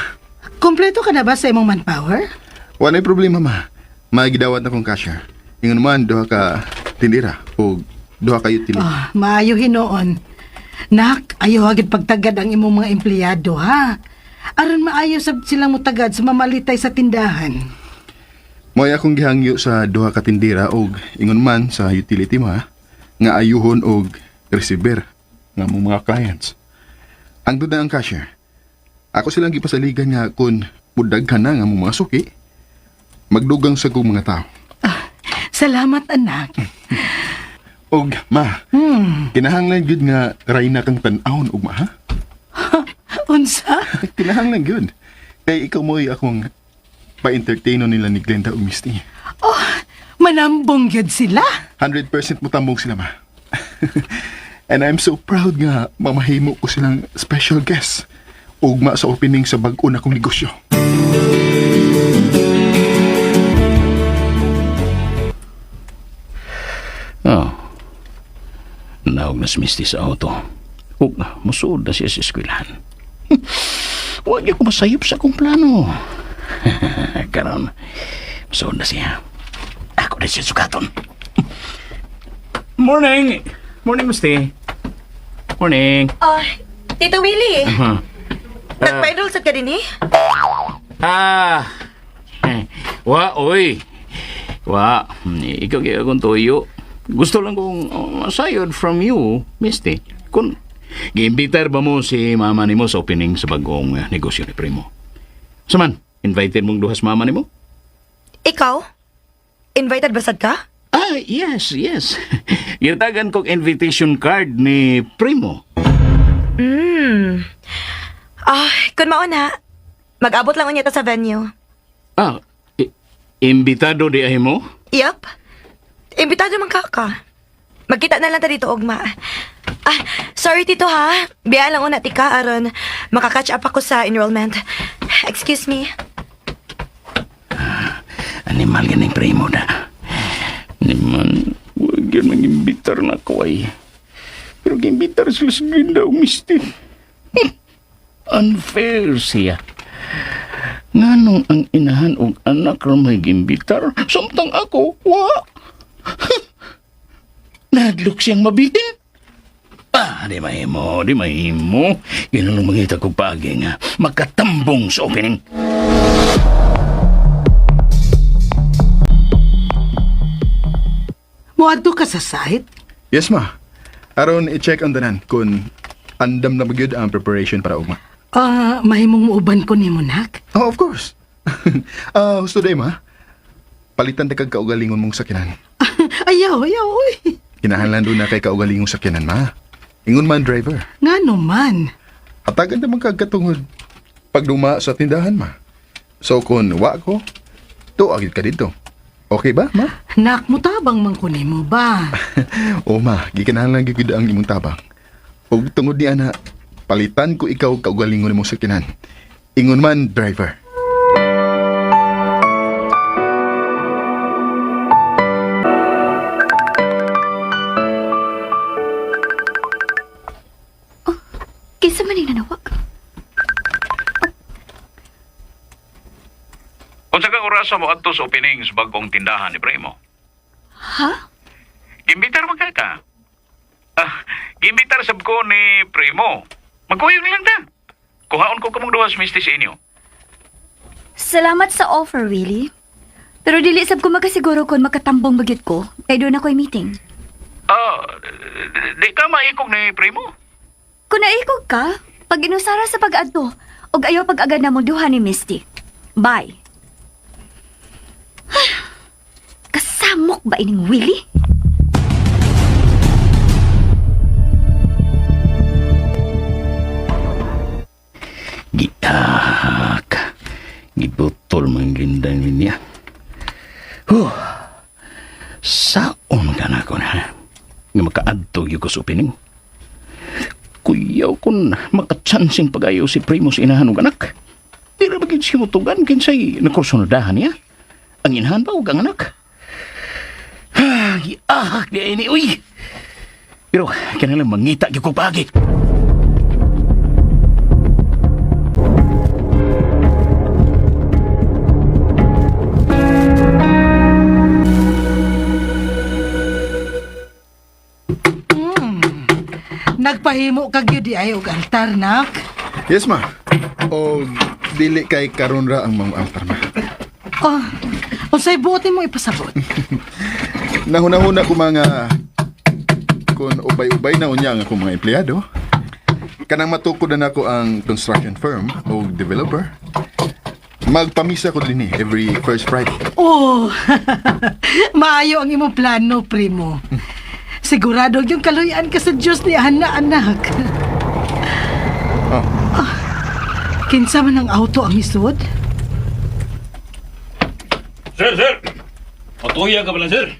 Kompleto ka na ba sa imong manpower? Wala problema, ma. Magidawat na kong cashier. Ingon man, duha ka tindira o duha ka utility. Oh, maayo hinoon. Nak, ayaw agad pagtagad ang imong mga empleyado, ha? Aron maayo sab silang mutagad sa mamalitay sa tindahan. Mo'y akong gihangyo sa duha ka tindira og ingon man sa utility, ma, nga ayuhon og receiver nga mong mga clients. Ang duda ang cashier. Ako silang gipasaligan nga kun mudaghan na nga mong mga suki, magdugang sa kong mga tao. Salamat, anak. Og ma, kinahanglan gyud nga rayna kang tan-awon ug ma ha? Unsa? Kinahanglan gyud. Kay ikaw mo'y akong pa-entertaino nila ni Glenda ug Misty. Oh, manambong gyud sila. 100% mutambong sila, ma. And I'm so proud nga mamahimo ko silang special guest. Ugma sa opening sa bag-o na kong negosyo. Oh. Naog na si Misty sa auto. Ug musuod na siya sa eskwelahan. Huwag niya ko masayop sa akong plano. Karon, musuod na siya. Ako na siya sukaton. Morning! Morning, Misty. Morning. Oh, Tito Willie. Uh-huh. Nagpa-enroll sad ka din eh? Ah. Eh, Wa, oy. Wa, ikaw kaya akong tuyo. Gusto lang kong masayod from you, Misty. Kung giimbitar ba mo si mama nimo sa opening sa bagong negosyo ni Primo? Saman, invited mong duhas mama nimo? Ikaw? Invited ba sad ka? Ah, yes, yes. Gitagan kong invitation card ni Primo. Ah, kun mao na. Mag-abot lang unya ta sa venue. Ah, imbitado di ay mo? Yup. Imbitado man ka ka. Magkita na lang ta dito, Ugma. Ah, sorry tito ha. Biya lang una tika aron makakatch up ako sa enrollment. Excuse me. Animal ganing primo da. Animal, huwag yun mag-imbitar na ko ay. Pero gimbitar sila sa Glinda o Misty. Unfair siya. Nganong ang inahan og anak ra may gimbitar, samtang ako, wa. Nadlok siyang mabitin. Ah, di mahimo, di mahimo. Ginulong mangita kog paagi nga makatambong sa opening. Moadto ka sa site? Yes, ma. Aron i-check ang tanan kung andam na ba gyud ang preparation para ugma. Ah, mahimong muuban ko nimo, nak. Oh, of course. Ah, gusto day, ma. Palitan ta kag kaugalingon mong sakinan. Ayaw, ayaw, uy. Kinahanglan doon na kay kaugalingong sakyanan, ma. Ingon man, driver. Ngano man? Hatagan naman kag katungod pagduma sa tindahan, ma. So kung wa ko, tuagid ka dito. Okay ba, ma? Nak, mutabang man ko nimo ba? O ma, gikinahanglan gyud ang imong tabang. Ug tungod ni ana, palitan ko ikaw kaugalingon nimong sakyanan. Ingon man, driver. Kinsa man ning nanawag? Unsa ka orasa mo adto sa opening sa bagong tindahan ni Primo? Ha? Gimbitar man ka ka. Ah, gimbitar sab ko ni Primo. Magkuyog lang ta. Kuhaon ko kamong duha sa misti sa inyo. Salamat sa offer, Willie. Pero dili sab ko makasiguro kung makatambong magyud ko kay doon ako'y meeting. Ah, di ka maikog ni Primo. Kung naikog ka, pag inusara sa pag-adto, og ayaw pag-agad na mong duha ni Misty. Bye. Kasamok ba ining Willie? Giak. Gibutol man gindang niya. Huh. Saon ka na ko na. Nga makaadto gyud ko sa opening. Kuyaw kun makachansing pagayo si Primo sa inahan og anak. Di ra ba gid siya mutugan kinsay nakursunadahan niya? Ang inahan ba ug ang anak? Ah, giahak di ay ni uy. Pero kinahanglan mangita gyud ko paagi. Nagpahimo ka gyud di ay og altar, nak. Yes, ma. O dili kay karon ra ang mga altar, ma. Oh, unsay buotin mo ipasabot? Nahuna-huna ko mga kung ubay-ubay na unya ang akong mga empleyado. Kanang matukod na nako ang construction firm o developer. Magpamisa ko din every first Friday. Oh, maayo ang imong plano, primo. Sigurado yung kaluyan ka sa Diyos ni Ana, anak. Oh. Ah, kinsa man ang auto ang isod? Sir, sir. Patuya ka pala, sir.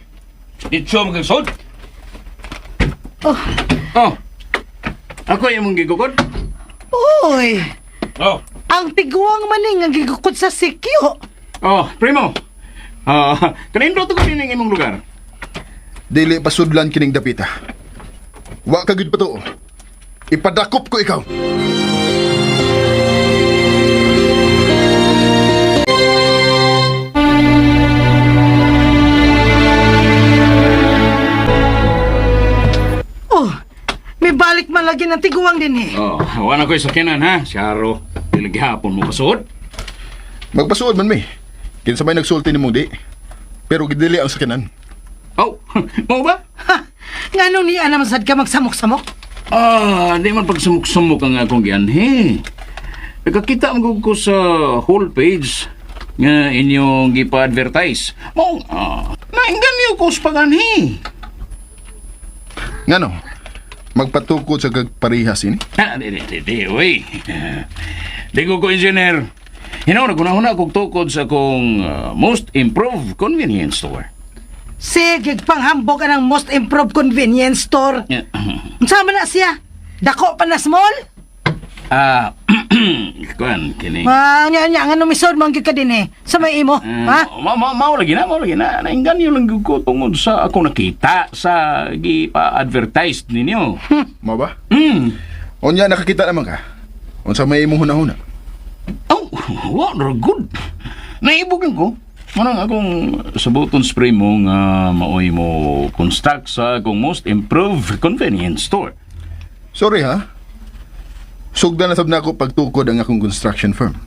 Ditso mo kang sod. Oh, Oh. Ako imong gigukod. Uy, Oh. ang tiguang maning ang gigukod sa sikyo. Oh, primo. Ah, kanindot ko din ang imong lugar. Dili pasudlan kining dapita. Wa ka gud patuo. Ipadakop ko ikaw. Oh, may balik man lagi ng tiguang din eh. Oh, wala ko'y sakyanan ha. Siyaro, dili gihapon mo pasuod. Magpasuod man mi. Kinsa may nagsulti nimong di. Pero gidili ang sakyanan. Oh, mo ba? Ha, nganong niya naman sad ka magsamok-samok? Ah, di man pagsamok-samok ang akong gianhi. Nakakita mo ko sa whole page nga inyong gipa-advertise. Mo, nainggan ko sa paganhi. Ngano? Magpatukod sa kagparehas ini. Ah, di, di, di, di, uy. Di ko ko, engineer. Hinaw na kunahuna kog tukod sa akong most improved convenience store. Sige, panghambog ang most improved convenience store. Yeah. Unsa man na siya? Dako pa na small? Ah, kuan kini. Ah, nya nya nga numisod man gyud ka din eh. Sa may imo, ha? Ma ma mao lagi na, mao lagi na. Nainggan lang gyud ko tungod sa akong nakita sa gipa-advertise ninyo. Mao ba? Hmm. Unya nakakita naman ka. Unsa may imong hunahuna? Oh, wa ra good. Naibog lang ko. Manang akong sabuton spray mo nga maoy mo construct sa akong most improved convenience store. Sorry ha. Sugdan na sab nako pagtukod ang akong construction firm.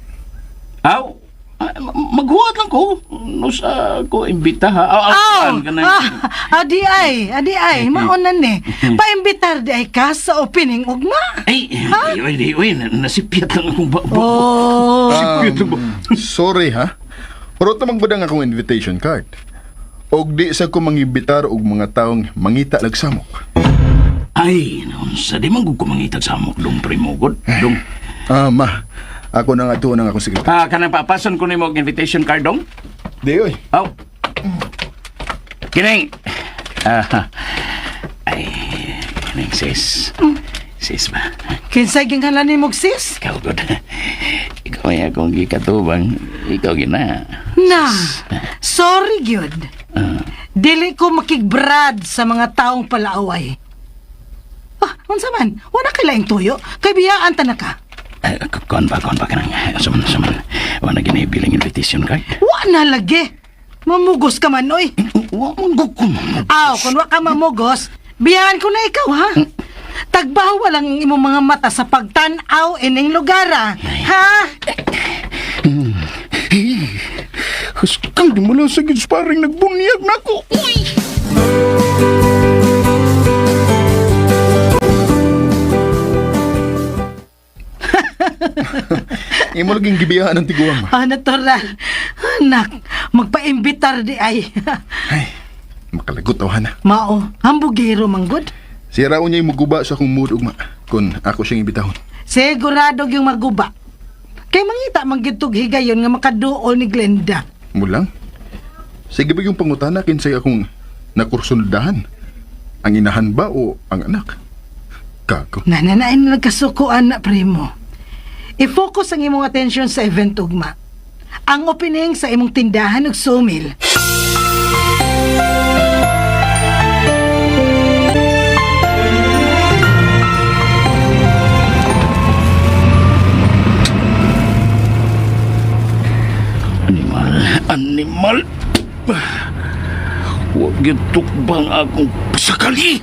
Aw, maghuwat lang ko. No sa ko imbita ha. Aw, aw, Aw, saan ka na? ah, adi ay, adi ay, maonan ni. Paimbitar di ay ka sa opening ugma. Ay, ay, ay, ay, ay, nasipyat lang akong ba. Oh, Nasipyat lang ba? Sorry ha. Hurot namang budang akong invitation card. Og di sa ko mangibitar og mga taong mangita lagsamok. Ay, sa di man gud ko mangitag samok dong Primo gud. Dong. Ah, ma. Ako na nga tuon ang akong sekretary. Ah, kanang papason ko nimo og invitation card dong. Di oy. Oh. Kining. Ah. Ay, kining sis. Sis ba? Kinsay ginghalan ni mong sis? Ikaw gud. Ikaw ay akong gikatubang. Ikaw gina. Na, sorry gyud. Dili ko makigbrad sa mga taong palaaway. Ah, unsa man? Wala kay laing tuyo. Kay biyaan ta na ka. Ay, kon ba kanang. Suman, suman. Wala ginahibilang invitation card. Wa na lagi. Mamugos ka man, oy. Wa man gud ko mamugos. Aw, kung wa ka mamugos, biyaan ko na ikaw, ha? Tagbawa lang ang imong mga mata sa pagtan-aw ining lugar, ah. Ha? Huskang di mo lang sa sparring nagbunyag na ko. Uy! Imo laging gibiyahan ang tiguang ma. Ah, natural. Anak, magpaimbitar di ay. Ay, makalagot aw hana. Mao, hambugero manggod. Siya raw niya muguba sa akong mood ugma kun ako siyang imbitahon. Sigurado yung maguba. Kay mangita man gyud tog higayon nga makaduol ni Glenda. Mulang? Sige ba yung pangutana kinsay akong nakursundahan? Ang inahan ba o ang anak? Gago. Nananain na nagkasukuan na primo. I-focus ang imong atensyon sa event ugma. Ang opening sa imong tindahan ug sawmill. Animal, animal. Huwag yung tukbang akong sakali.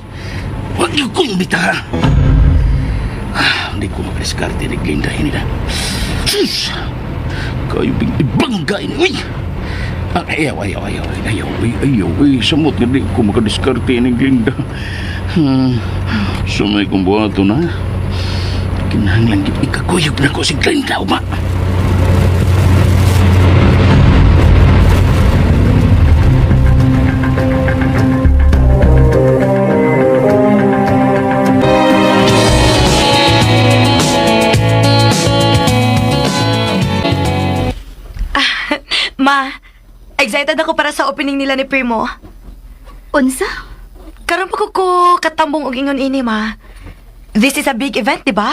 Huwag yung kong imbitahan. Ah, hindi ko makadiskarte ni Glenda nila. Sus! Kayo bing ibangga ini. Uy! Ah, ayaw, ayaw, ayaw, ayaw, ay, ayaw, ay, samot nga di ko makadiskarte ni Glenda. Sumay kong buhato na. Kinahanglan gid ikakuyog na ko si Glenda, uma. Ma, excited ako para sa opening nila ni Primo. Unsa? Karon pa ko katambong og ingon ini, ma. This is a big event, di ba?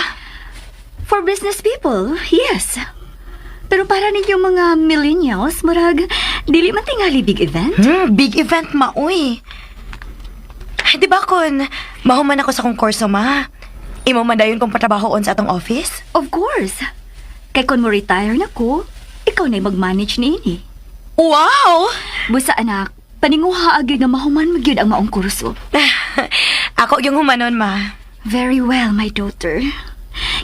For business people, yes. Pero para ninyong mga millennials, murag, dili man tingali big event. Big event, ma, uy. Ay, di ba kun, mahuman ako sa kong kurso, ma. Imo man dayon kong patrabahoon sa atong office? Of course. Kay kung mo retire na ko, ikaw na'y mag-manage niini. Wow! Busa anak, paninguha agad nga mahuman mo gyud ang maong kurso. Ako yung humanon, ma. Very well, my daughter.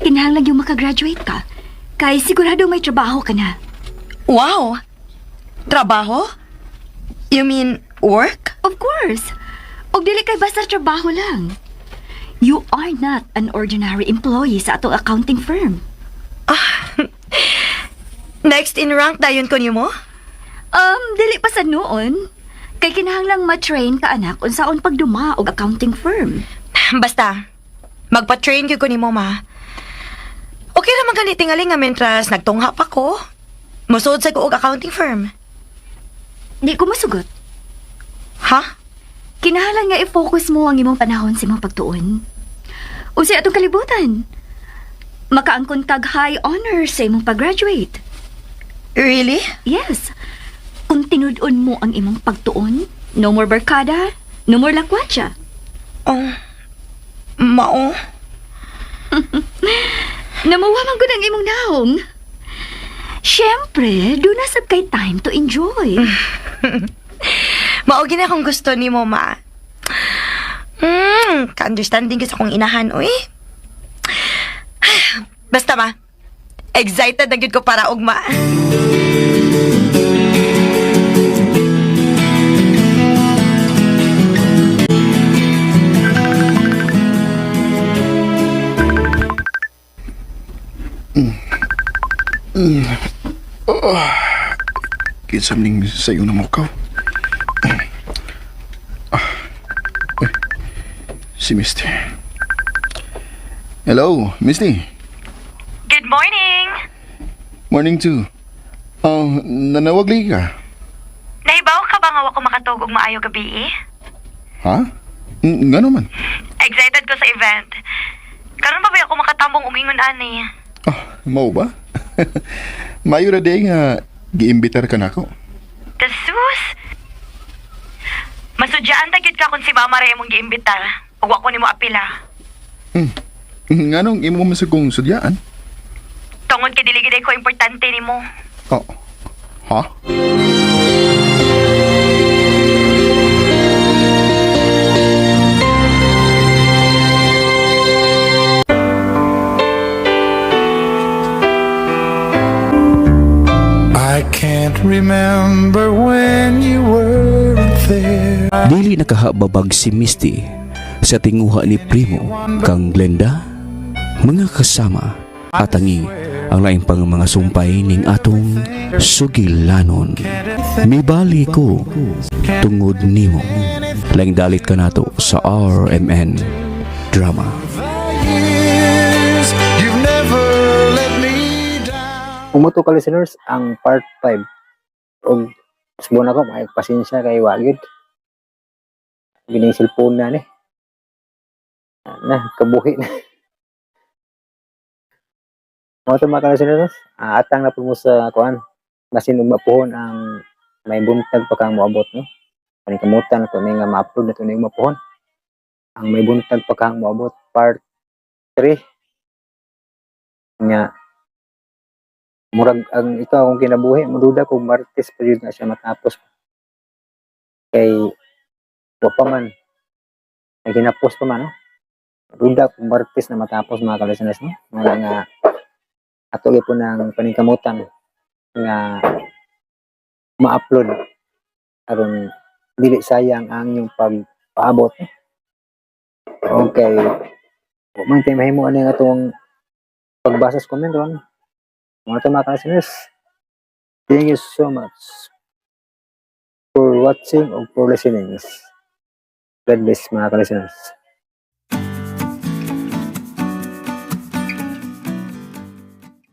Kinahanglan yung makagraduate ka. Kay sigurado may trabaho ka na. Wow! Trabaho? You mean work? Of course. Og dili kay basta trabaho lang. You are not an ordinary employee sa atong accounting firm. Next in rank dayon ko nimo? Dili pa sa noon. Kay kinahanglang ma-train ka anak unsaon pagduma og accounting firm. Basta, magpa-train gyud ko nimo, ma. Okay ra man gani tingali nga mentras nagtungha pa ko. Mosuod sa ko og accounting firm. Di ko masugot. Ha? Kinahanglan nga i-focus mo ang imong panahon sa imong pagtuon. Unsay atong kalibutan? Makaangkon kag high honor sa imong pag-graduate. Really? Yes. Kung tinud-on mo ang imong pagtuon, no more barkada, no more lakwatsa. Oh. Mao. Namuha man gud ang imong naong. Siyempre, do na sab kay time to enjoy. Mao gina akong gusto nimo, ma. Ka-understanding ko sa akong inahan, uy. Basta, ma. Excited na gyud ko para ugma. Kinsa maning sayo na mukaw. Si Misty. Hello, Misty. Good morning! Morning too. Oh, nanawag lagi ka? Nahibaw ka ba nga wa ko makatug og maayo gabi eh? Ha? Ngano man? Excited ko sa event. Karon pa ba ako makatambong og ingon ani? Ah, mao ba? Mayo ra day nga giimbitar ka nako. Jesus! Masudyaan ta gyud ka kung si mama ra imong giimbitar. Ug wa ko nimo apila. Nganong imo man sa kong sudyaan? Tungod kay dili gid ko importante nimo. Oh. Ha? I can't remember when you weren't there. Dili nakahababag si Misty sa tinguha ni Primo kang Glenda, mga kasama at tangi ang laing pang mga sumpay ning atong sugilanon. Mibali ko tungod nimo. Laing dalit ka nato sa RMN Drama. Years, you've never let me down. Umuto ka listeners ang part 5. Og subon ako may pasensya kay wa gyud. Gining cellphone na ni. Na kabuhi na. Mao to mga ka-listeners, atang na po mo sa kuan. Basin ug mapuhon ang may buntag pa kang moabot no. Paningkamutan ko may nga ma-upload na to ning mapuhon. Ang may buntag pa kang moabot part 3 nga murag ang ito akong kinabuhi moduda kung Martes pa jud na siya matapos kay wa pa man ay ginapos pa man no, duda kung Martes na matapos mga ka-listeners no, nga nga ato gyud ng paningkamutan nga ma-upload aron dili sayang ang inyong pagpaabot no? Okay, wa man tay mahimo ani ang atong pagbasa sa comment ron. Mga to mga ka-listeners, thank you so much for watching or for listening. God bless mga ka-listeners.